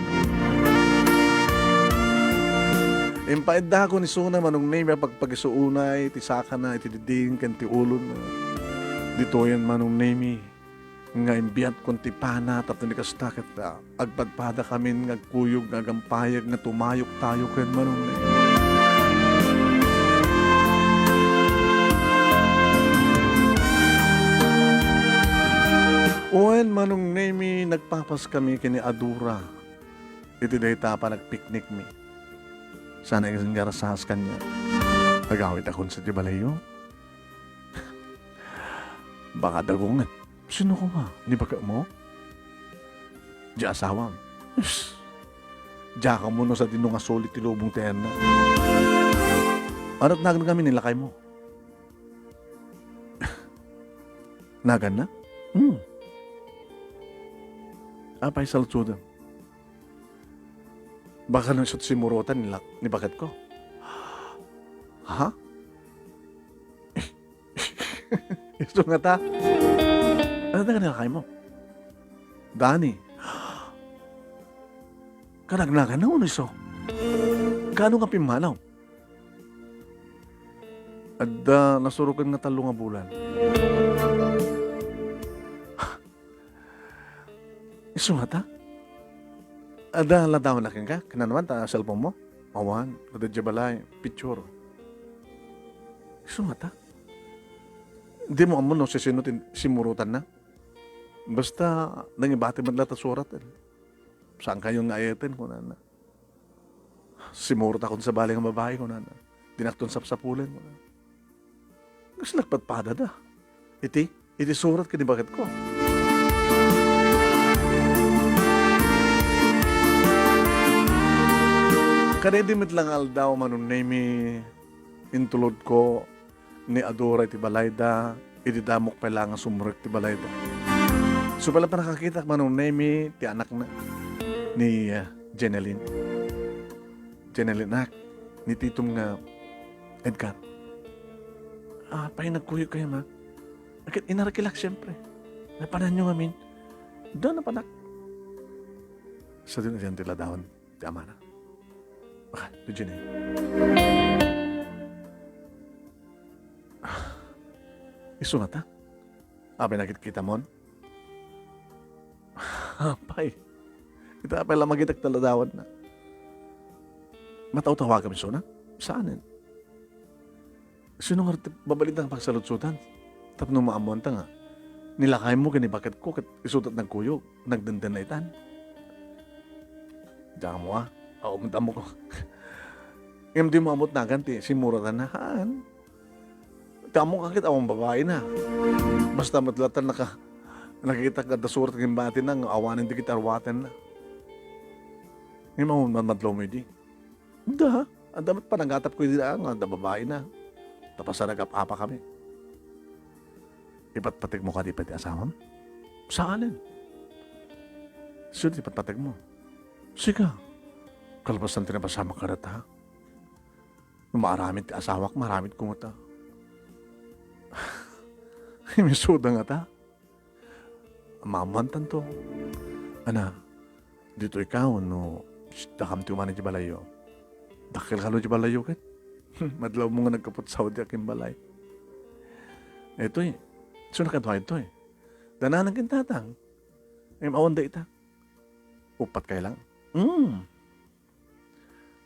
Impaiddakon isuna, Manong Nemi, a pagpagisu unay ti sakana iti diding ken ti ulona. Ditoyen, Manong Nemi, nga imbiatkon ti pana tapno di kasta ket, ah, agpadpadakamin nga agkuyog nga agampayag nga tumayoktayoken, Manong Nemi. Wen, Manong Nemi, nagpapaskami ken ni Adora iti dayta a panagpiknikmi. Saan a ingarasas kaniak. Agawitakon sadiay balayyo. Baka dagunget. Sino koma? Ni baketmo? Diay asawam. Is, diak ammo no sadino nga sulit ti lubong ti ayanna. Ania ti naganna ngamin ni lakaymo? Naganna? Hmm. Apay saludsodem? Baka no isu't simmurotan ni lak-, ni baketko. Ha? Isu ngata? Ania ti naganna ni lakaymo? Dani. Kanagnagan na uno isu? Kaano nga pimmanaw? Adda nasuroken nga tallo nga bulan. Isu ngata? Adda ladawanna kenka? Kinanawan ta cellphone mo? Awan, adda diay balay, picture. Isu ngata? Dimo ammo no sisino ti simmurotanna? Basta, nangibati met la ta surat, eh. Saankayon nga ayeten, kunana. Simmurotakon sabali nga babai, kunana. Dinakton sapsapulen, kunana. Kas nagpadpadada. Iti, iti surat ken ni baketko. Kadaydi met la nga aldaw, Manong Nemi, intulodko ni Adora iti balayda, idi damok pay la nga sumrek ti balayda. Isu pay la pannakakitak, Manong Nemi, ti anakna ni, ah, Jeneline. Jeneline, anak, ni titom nga Edgar. Apay nagkuyogkayo, ma? Ket inarkilak, siempre. Napananyo ngamin. Da, napanak. Sadino ti ladawan ti amana? Baka, ti Jeneline. Isu ngata? Apay nakitkitamon? Apay. Ita apay la magitak ta ladawanna. Matawtawagam isuna? Saanen. Sino nga ti babalin ta nga pagsaludsodan? Tapno maammoanta nga ni lakaymo ken ni baketko ket isu ti nagkuyog, nagdenden la itan. Diak ammo a, awan met ammok. Ngem dimo ammo ti nagan ti simmurotanna, haan. Ti ammok ket awan babaina. Basta met la ta naka-, nakitak nga adda surat ken batina nga awanen dagiti arwatenna. Ngem awan madmadlawmo idi. Da, adda met panagatapko idi nga adda babaina. Ta pasaragap-apakami. Ipatpategmo kadi pay ti asawam? Saanen. Sino ti ipatpategmo? Sika. Kalpasan ti napasamak kadata. No maaramid ti asawak, maaramid koma ta. Imisuda ngata. Maammoantanto. Ana, ditoy ka wenno dakam ti umani ti balayyo? Dakkel kano ti balayyo ket. Madlawmo nga nagkaput Saudi a kin balay. Itoy, isu nakaduay toy. Dananan ken tatang. Ngem awan dayta. Uppat kay lang. Mm.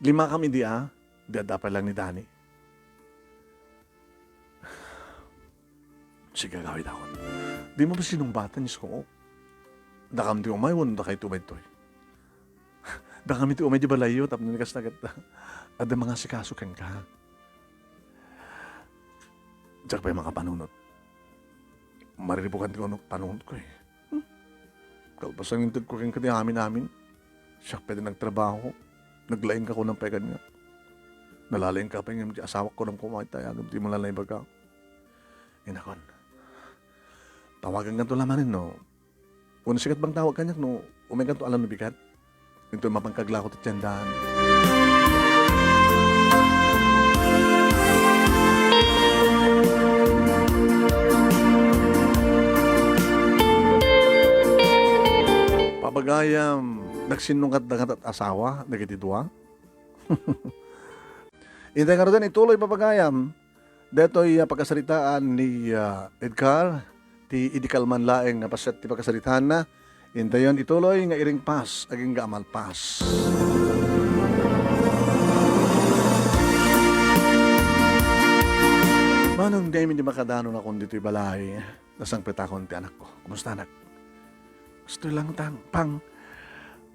Lima kam idi a, di adda pay lang ni Dani. Sige, agawidakon. Dimo ba sinungbaten, Diyos ko? Dakam ti umay, wenno dakayto daytoy? Dakami ti umay di balayyo, tapno ni kasta ket adda mangasikaso kenka. Diak pay makapanunot. Mariribukan ti panunotko, eh. Hmm. Kalpasan intedko kenka ti amin-amin. Siak pay ti nagtrabaho. Naglaingka kunam pay kaniak. Nalalaingka pay ngem ti asawak kunam koma ita, agem ti malala ibaga. Inakon. Tawagankanto la manen no. Wenno sika ti mangtawag kaniak no umaykanto alan no bigat. Intoy mapan kaglako ti tiendaan. Pabagayam, nagsinnungkat da ngata ti asawa dagiti dua? Intay ngaruden, ituloy, pabagayam. Daytoy a pakasaritaan ni, ah, Edgar, ti idi kalman laeng nga paset ti pakasaritaanna. Intayon ituloy nga iringpas agingga a malpas. Manong daymi di makadanon akon ditoy balay, nasangpetakon ti anakko. Kumusta, anak? Kastoy lang, tang, pang.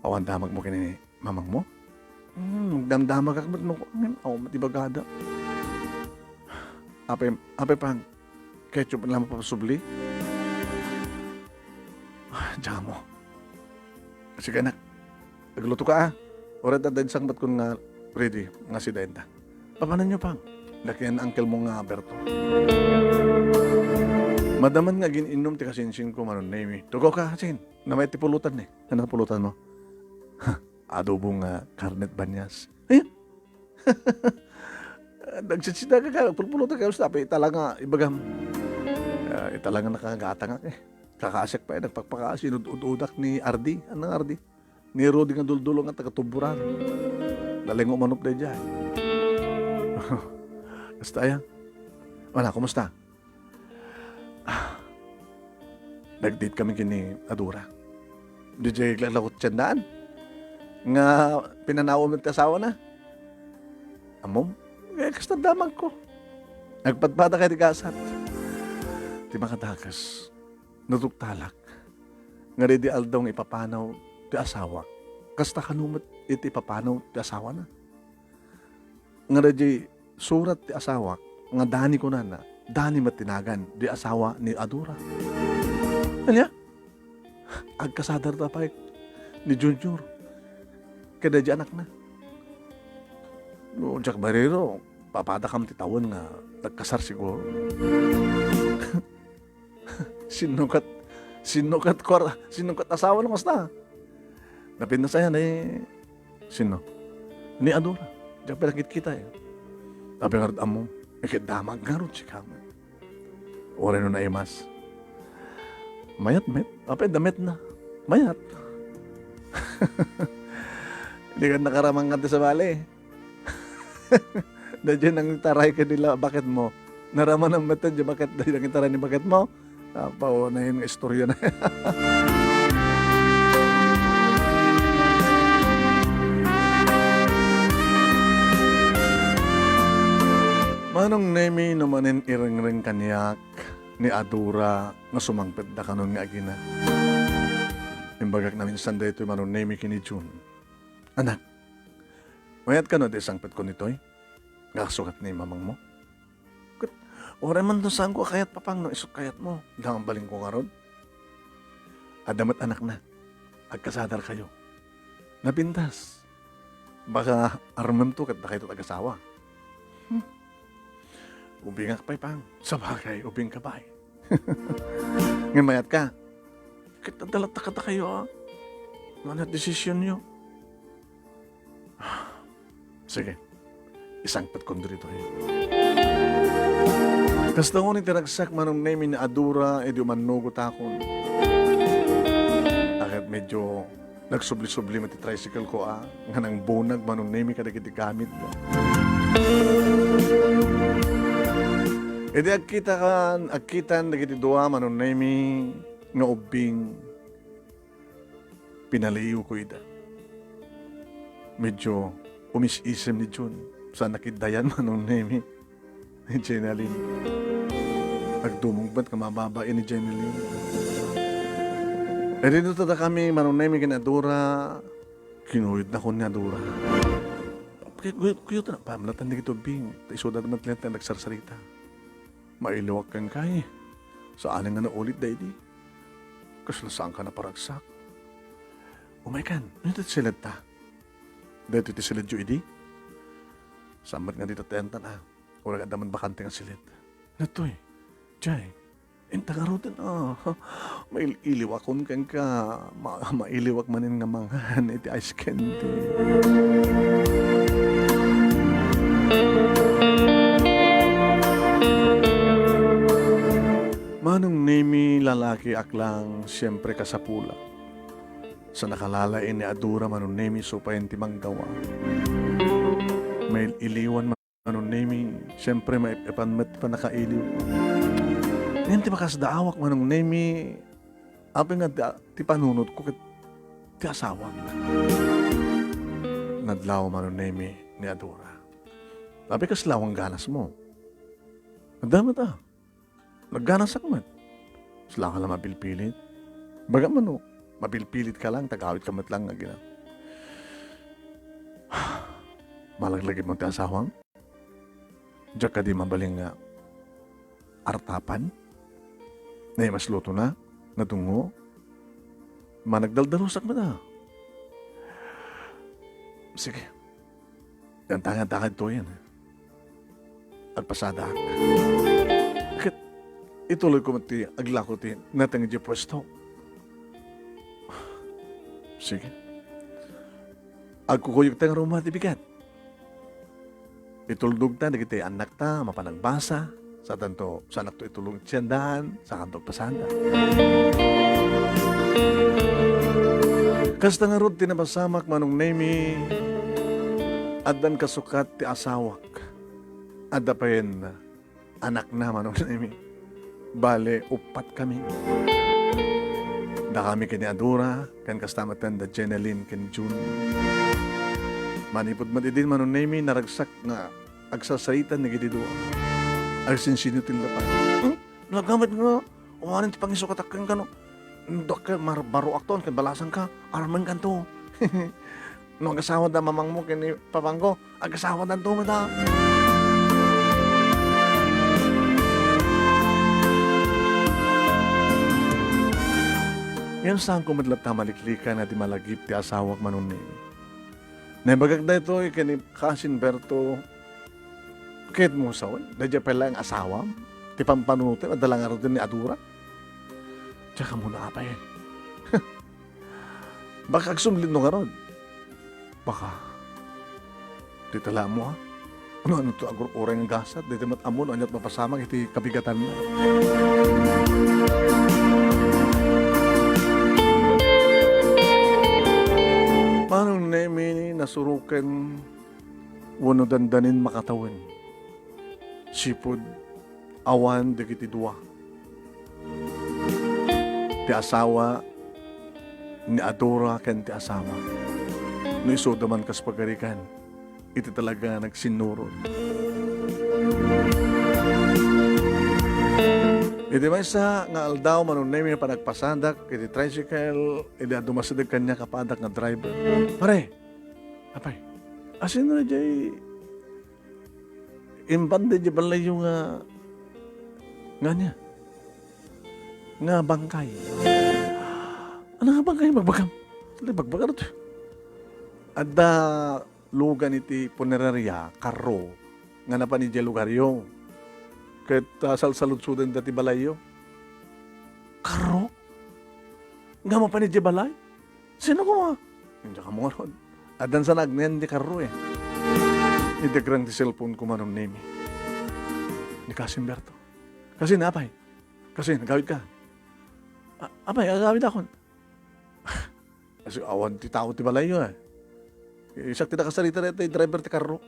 Awan damagmo ken ni mamangmo? Hmm, nagdamdamagak met no, ngem awan met ibagada. Apay, apay pang, ketchup la mapasubli? Ah, diak ammo. Sige, anak. Agluto ka, ah. Uray adda insangpetkon nga ready, nga sidaenda. Papananyo, pang. Nakian uncle mo nga Berto. Madama nga agin-innom ti kasinsinko, Manong Nemi. Tugaw ka, sin. Namayat ti pulutan, eh. Ano pulutan mo? Adobo nga karnet banyas. Eh? Nagsitsida ka, ka, pulpulotan ka, tapno ita la nga ibagam. Ah, ita la nga nakagatangak, eh. Kakasiak pay, nagpakpakaas, inud-ud-udak ni Ardi. Ano nga Ardi? Ni Rudy nga duldulo nga taga Tuburan. Lalengo manup daydiay. Kasta aya. Wala, kumusta? Ah, nag-date kami ken ni Adora. Diay aglaklako ti tiendaan nga pinanawan ti asawana. Ammom, eh, kasta damagko. Nagpadpada kay ti gasat. Ti makadakes, naduktalak. Nga di aldaw nga ipapanaw ti asawa, kasta kano met iti ipapanaw ti asawana. Nga daydiay surat ti asawak nga Dani kunana, Dani met ti nagan, di asawa ni Adora. Ania? Agkasadarda pay ni Junior ken daydiay anakna. No, diak bariro, papadakam ti tawen nga nagkasar siguro. Sinno ket, sinno ket kuar-, sinno ket asawa no kasta. Napintas aya ni, sinno? Ni Adora. Diak pay la kitkita, eh. Apay ngarud ammom? Eh, ket damag ngarud sika met. Uray no naimas. Mayat met. Apay, damet na. Mayat. Di ka nakaramang nga sabali. Daydiay nangitaray ken ni la-, baketmo. Naramanam met daydiay baket, daydiay nangitaray ni baketmo. Apaw, nayon nga istorya na. Manong Nemi, no manen irengreng kaniak ni Adora nga sumangpetda kanon nga agina. Imbagak naminsan daytoy, Manong Nemi, ken ni Jun. Anak, mayat kano ti sangpetkon ditoy? Nga sukat ni mamangmo? Ket, uray man no saanko a kayat, Papang, no isut kayatmo, dangan balinko ngarud. Adda met anakna. Agkasadarkayo. Napintas. Baka armemto ket dakayto ti agasawa. Hmm. Ubingak pay, Pang. Sabagay, ubingka pay. Ngem mayatka. Ket adda latta kadakayo, a. Mano ti desisionyo? Sige, isangpetkon ditoy. Kasta ngarud ti ragsak, Manong Nemi, ni Adora idi umannugotakon. Ket medyo nagsubli-subli met ti tricycle ko, a, nga nangbunag, Manong Nemi, kadagiti gamit. Idi agkitakan, agkitan dagiti dua, Manong Nemi, nga ubbing, pinaliiwko ida. Medyo umis-isem ni Jun. Saan a kiddayan, Manong Nemi, ni Jenalyn. Agdumog met nga mababain ni Jenalyn. Idi no, dakami, Manong Nemi, ken Adora, kinuyodnakon ni Adora. Kuy-, kuy-, kuyodna, pamlatan dagiti ubbing. Ta isuda met laeng ti nagsarsarita. Mailiwak kenka, e. Saan nga naulit daydi. Kasla saanka naparagsak. Umaykan, ania ti siledta? Daytoy ti siledyo idi? Saan met nga dita ti entan, a? Uray adda man bakante nga siled. Daytoy, jay. Inta ngaruden, a. Mail-iliwakon kenka. Ma-, mailiwak manen nga mangan iti ice candy. Manong Nemi, lalakiak lang, siempre kasapulak. Sa nakalalain ni Adora, Manong Nemi, isu payen ti manggawa. Mail-iliwan, Manong Nemi, siempre, maip-ipan met ti pannakailiw. Ngem ti makasdaawak, Manong Nemi, apay nga ti, ti panunotko ket ti asawak. Nadlaw, Manong Nemi, ni Adora. Apay kasla awan ganasmo? Adda met, a. Nagganasak met. Saan ka la mapilpilit. Baga man, no, mapilpilitka lang, ta agawidka met lang nga gina-, malaglagipmo ti asawam? Diak kadi mabalin nga artapan? Naimaslutona, nadungngo. Managdaldalusak met, a. Sige. Yan, tangan-tangan to yan. Agpasadaak. Ket ituloyko met ti aglako ti nateng idiay puesto. Sige. Agkukuyogta nga ruma ti bigat. Ituldogta dagiti annakta a mapan agbasa. Saanto, saanakto itulong iti siandaan, saanto agpasada. Kasta ngarud ti napasamak, Manong Nemi, addan kasukat ti asawak. Adda payen anakna, Manong Nemi. Bale, uppat kami. Dakami ken ni Adora, ken kasta met da Jenalyn ken Jun. Manipud met idin, Manong Nemi, naragsak nga agsarsaritan dagiti dua. Agsinsinyo ti lapay. Hmm? Nagamet nga, awanen ti pangisukatak kenka, no? Dakkel, mar-, baroakto, ken balasangka, aramenkanto. No, agasawada mamangmo ken ni papangko, agasawadanto met, a. Ngem saanko met latta a maliklikan a di malagip ti asawak, Manong Nemi. Naibagak daytoy ken ni Cousin Berto, ket mo sawen, daydiay pay laeng asawam, ti pampanunotem, adda la ngaruden ni Adora. Diak ammo no apay. Baka agsumlitno ngarud. Baka. Dita la ammo, a. Ano, ano to, agur-uray nga gasat, dita met ammo no ania ti mapasamak iti kabigatanna. Manong Nemi, nasuroken wenno dandanin makatawen. Sipud awan dagiti dua. Ti asawa ni Adora ken ti asawak. No isuda man kas pagarigan, iti talaga nagsinnurot. Iti maysa nga aldaw, Manong Nemi, panagpasadak iti tricycle, idi adu masideg kaniak a padak nga driver. Pare, apay, asino diay impan diay ballayyo nga, nga ania? Nga bangkay. Ano nga bangkay? Bagbagam. Dali, bagbagam to. Adda lugan iti punerarya, karro, nga napan idiay lugaryo. Ket, ah, salsaludsodenda ti balayyo. Karro? Nga mapan idiay balay? Sino koma? Diak ammo ngarud. Addan sa naagnayan ti karro, eh. Idagrang ti cellphone ko, Manong Nemi. Ni Kasim Berto. "Kasim, apay? Kasim, agawidka?" "A-, apay, agawidakon." Kasi awan ti tao ti balayyo, eh. Siak ti nakasarita dayta, driver ti karro.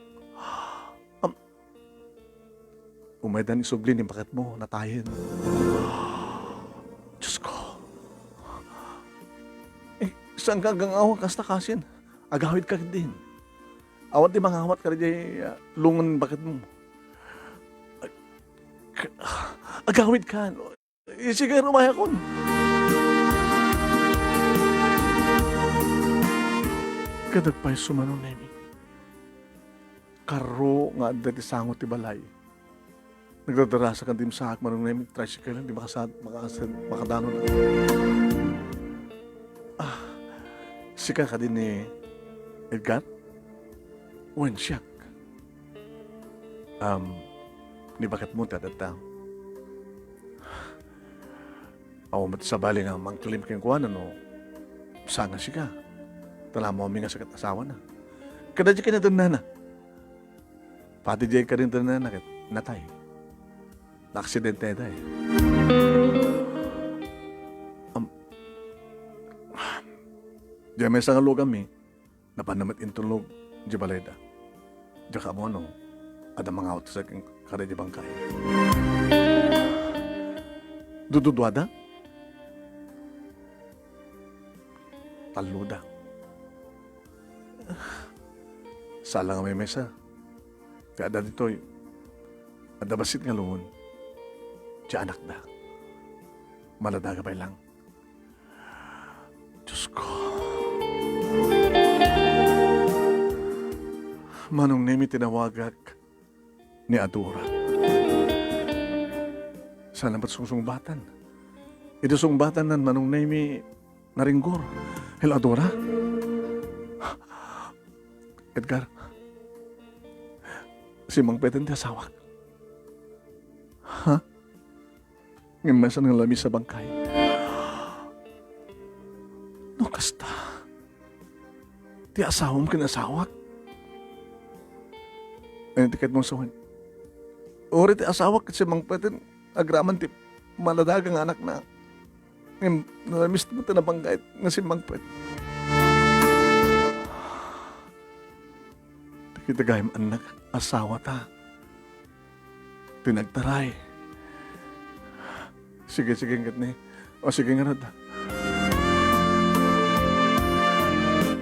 Am-, Umaydan isubli ni baketmo, natayen. Diyos ko. Eh, saanka aggang-aw kasta, Kasim? Agawidka ketdin. Awan ti mangawat kadiay, ah, lungon baketmo. Ag-, agawidka. Sige, rumayakon. Ket agpayso, Manong Nemi. Karro nga adda ti sango ti balay. Nagdadarasakan ti imsaak, Manong Nemi, tricycle, di makasad-, makasad-, makadanon. Ah, sika kadi ni Edgar? Wen, siak. Um, ni baketmo ti adda. Awan met sabali nga mangklim kenkuana no saan nga sika. Talamomi nga sika ti asawana. Kada di kinadennana. Pati di kadin dennana ket natay. Naaksidente dayta, eh. Am-, di maysa nga luganmi, napanna met intulnog di balayda. Diak ammo no adda mangawat sa ken-, kada di bangkay. Dududuada? Talloda. Sala nga maymaysa. Ti adda ditoy, adda bassit nga lungon. Ti anakda. Maladaga pay lang. Diyos ko. Manong Nemi, tinawagak ni Adora. Saan met sungsungbatan? Iti sungbatanna, Manong Nemi, naringgor. Hello, Adora? Edgar, simmangpeten ti asawak. Ha? Ngem maysa nga lamis a bangkay. No kasta, ti asawam ken asawak? Ania ti kayatmo sawen? Uray ti asawak ket simmangpeten agraman ti maladaga nga anakna. Ngem nalamis met ti nabangkay nga simmangpet. Dagiti gayam annak, asawata. Ti nagtaray. Sige, sige, ngarud. O, sige, ngarud.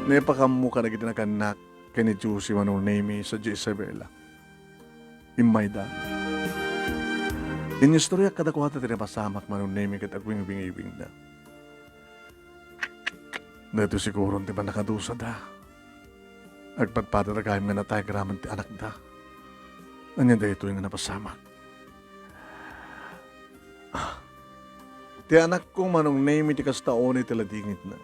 Naipakammo kadagiti nagannak ken ni Josie, Manong Nemi, sadiay Isabela. Immayda. Inistoriak kadakuada ti napasamak, Manong Nemi, ket agwingwingiwingda. Daytoy siguron ti pannakadusada. Agpadpadada gayam nga natay agraman ti anakda. Ania daytoy nga napasamak? Ah, ti anakko, Manong Nemi, ti kasta unay ti ladingitna.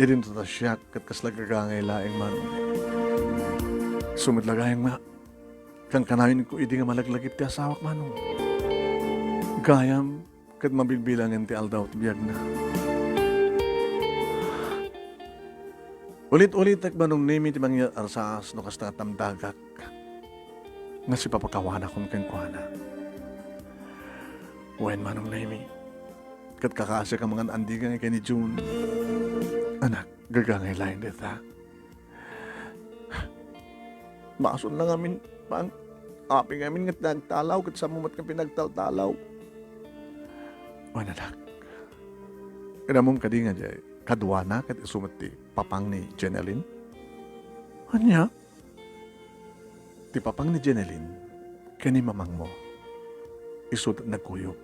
Idinto ta siak ket kasla gagangay laeng, Manong. Isu met la gayam nga kankanayon idi nga malaglagip ti asawak, Manong. Gayam ket mabilbilangen ti aldaw ti biagna. Ulit-ulitek, Manong Nemi, ti mangyar-arsaas no kasta nga tamdagak nga sipapakawanakon kenkuana. Wen, Manong Nemi, ket kakaasiak a mangan-andigan ken ni June. Anak, gagangay laeng dayta. Basol na ngamin, pang, apay ngamin nga nagtalaw, ket saanmo met nga pinagtaltalaw. Wen, anak, inammom kadi nga diay kaduana ket isu met ti papang ni Jeneline? Ania? Ti papang ni Jeneline ken ni mamangmo, isu ti nagkuyog.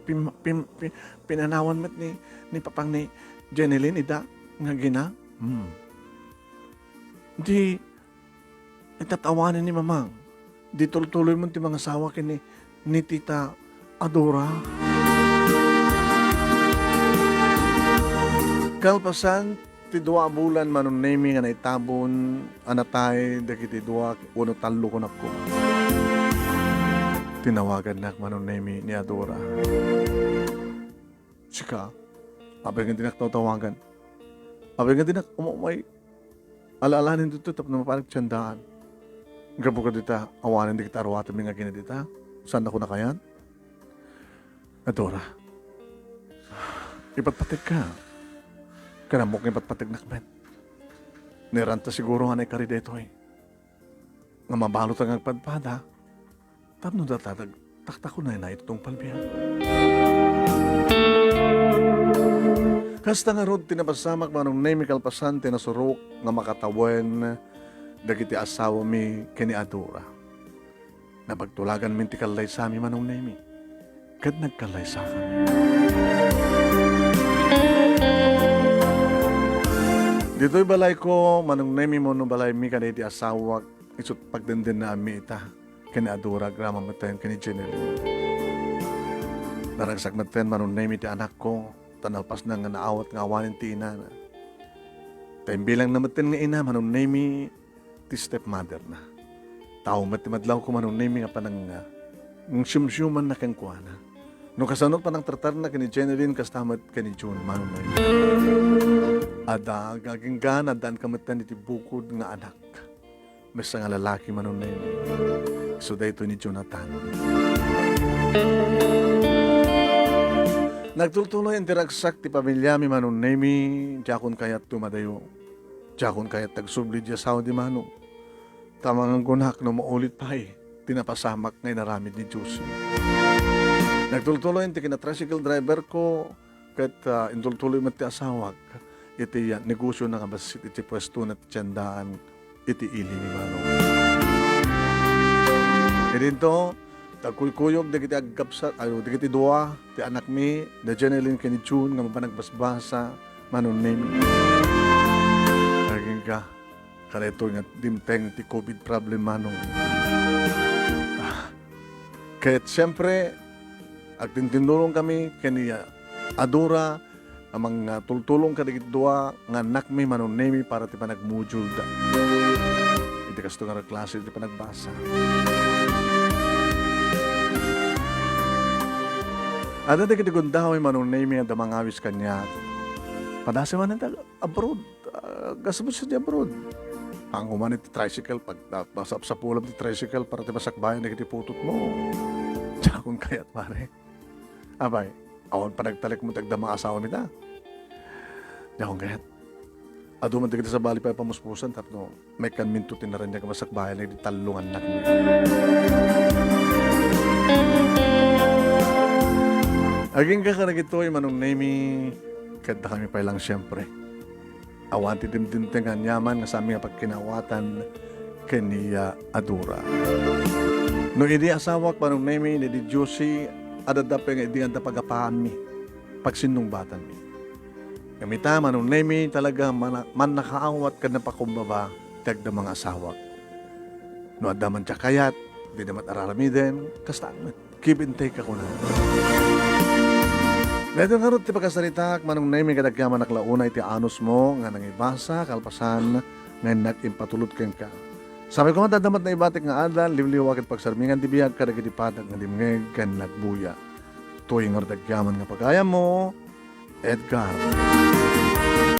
Pim-, pim-, pi-, pinanawan met ni, ni papang ni Jeneline ida nga agina? Hmm. Di, itat-awanen ni mamang. Di tultuloy mo ti mangasawa ken ni, ni tita Adora. Kalpasan ti dua a bulan, Manong Nemi, nga naitabon a natay dagiti dua wenno tallo, kunakko. Tinawagannak, Manong Nemi, ni Adora. Sika, apay nga dinak tawtawagan? Apay nga dinak umumay, ala-alanen ditoy tapno mapanak ti siandaan. Gapu kadita, awanen dagiti aruatenmi nga kinadita. Saannakon a kayat? A Dora, ipatpategka. Ken ammok nga ipatpategnak met. Nairanta siguro nga naikari daytoy. Nga mabalutta nga agpadpada, tapno data dag-, taktakonayna iti tungpal biag. Kasta ngarud ti napasamak, Manong Nemi, kalpasan ti nasurok nga makatawen dagiti asawami ken ni a Dora. Napagtulaganmin ti kallaysami, Manong Nemi, ket nagkallaysakami. Ditoy balayko, Manong Nemi, wenno balaymi kadagiti asawak, isut' pagdendennaanmi ita ken ni a Dora, agraman metten ken ni Jeneline. Naragsak metten, Manong Nemi, ti anakko, ta nalpasna nga naawat nga awanen ti inana. Ta imbilangna metten nga ina, Manong Nemi, ti stepmotherna. Tao met ti madlawko, Manong Nemi, nga panang-, nga siumsiumanna kenkuana. No kasano panangtartarna ken ni Jeneline, kasta met ken ni June, Manong Nemi. Adda, agingga, naaddaanka metten iti bukod nga anak. Maysa nga lalaki, Manong Nemi. Isu daytoy ni Jonathan. Nagtultuloy ti ragsak ti pamiliami, Manong Nemi. Diakon kayat tumadayo. Diakon kayat agsubli diay asawa di Manong. Ta manganggunak no maulit pay ti napasamak nga inaramid ni Josie. Nagtultuloy ti kina-tricycle driver ko, ket, ah, intultuloy met ti asawak iti, ah, negosiona nga bassit iti puestona ti tiendaan iti ili ni Manong. Idinto, nagkuykuyog dagiti agkabsat, ay, dagiti dua ti anakmi, da Jeneline ken ni June, nga mapanagbasbasa, Manong Nemi. Agingga, kadaytoy nga dimteng ti covid problem, Manong. Ah, ket siempre, agtintindulong kami ken ni, ah, a Dora, a mangtultulong kadagiti dua nga annakmi, Manong Nemi, para ti panagmodule da. Iti kasto nga klase ti panagbasa. Adda dagiti gundaway, Manong Nemi, adda mangawis kaniak. Padasem manen ta abroad. Ah, gasbus di abroad. Panguman iti tricycle, pag, ah, masapsapulam ti tricycle para ti masakbayan dagiti putotmo. Diakon kayat, pare. Apay, awan panagtalekmo ti agdama nga asawami ta. Diakon kayat. Adu man dagiti sabali pay a pamuspusan tapno maikkanminto ti naraniag a masakbayan dagiti tallo nga annakmi. Agingga kadagitoy, Manong Nemi, ket dakami pay lang, siempre. Awan ti dimdimteng nga aniaman nga sami nga pagkinaawatan ken ni, ah, a Dora. No idi asawak, Manong Nemi, ni di Josie, adda pay nga idi adda pagapaanmi, pagsinnungbatanmi. Ngem ita, Manong Nemi, talaga mana-, mannakaawat ken napakumbaba ti agdama nga asawak. No adda man ti kayat, dida met araramiden, kasta met. Give and take a kuna. Daytoy ngarud ti pakasaritaak, Manong Nemi, ket agyamanak la unay ti anusmo nga nangibasa, kalpasan nga innak impatulod kenka. Sapay koma, adda met naibatik nga adal, liwliwa ket pagsarmingan ti biag kadagiti patag nga dimngeg ken nagbuya. Toy ngarud agyaman nga pagayammo, Edgar.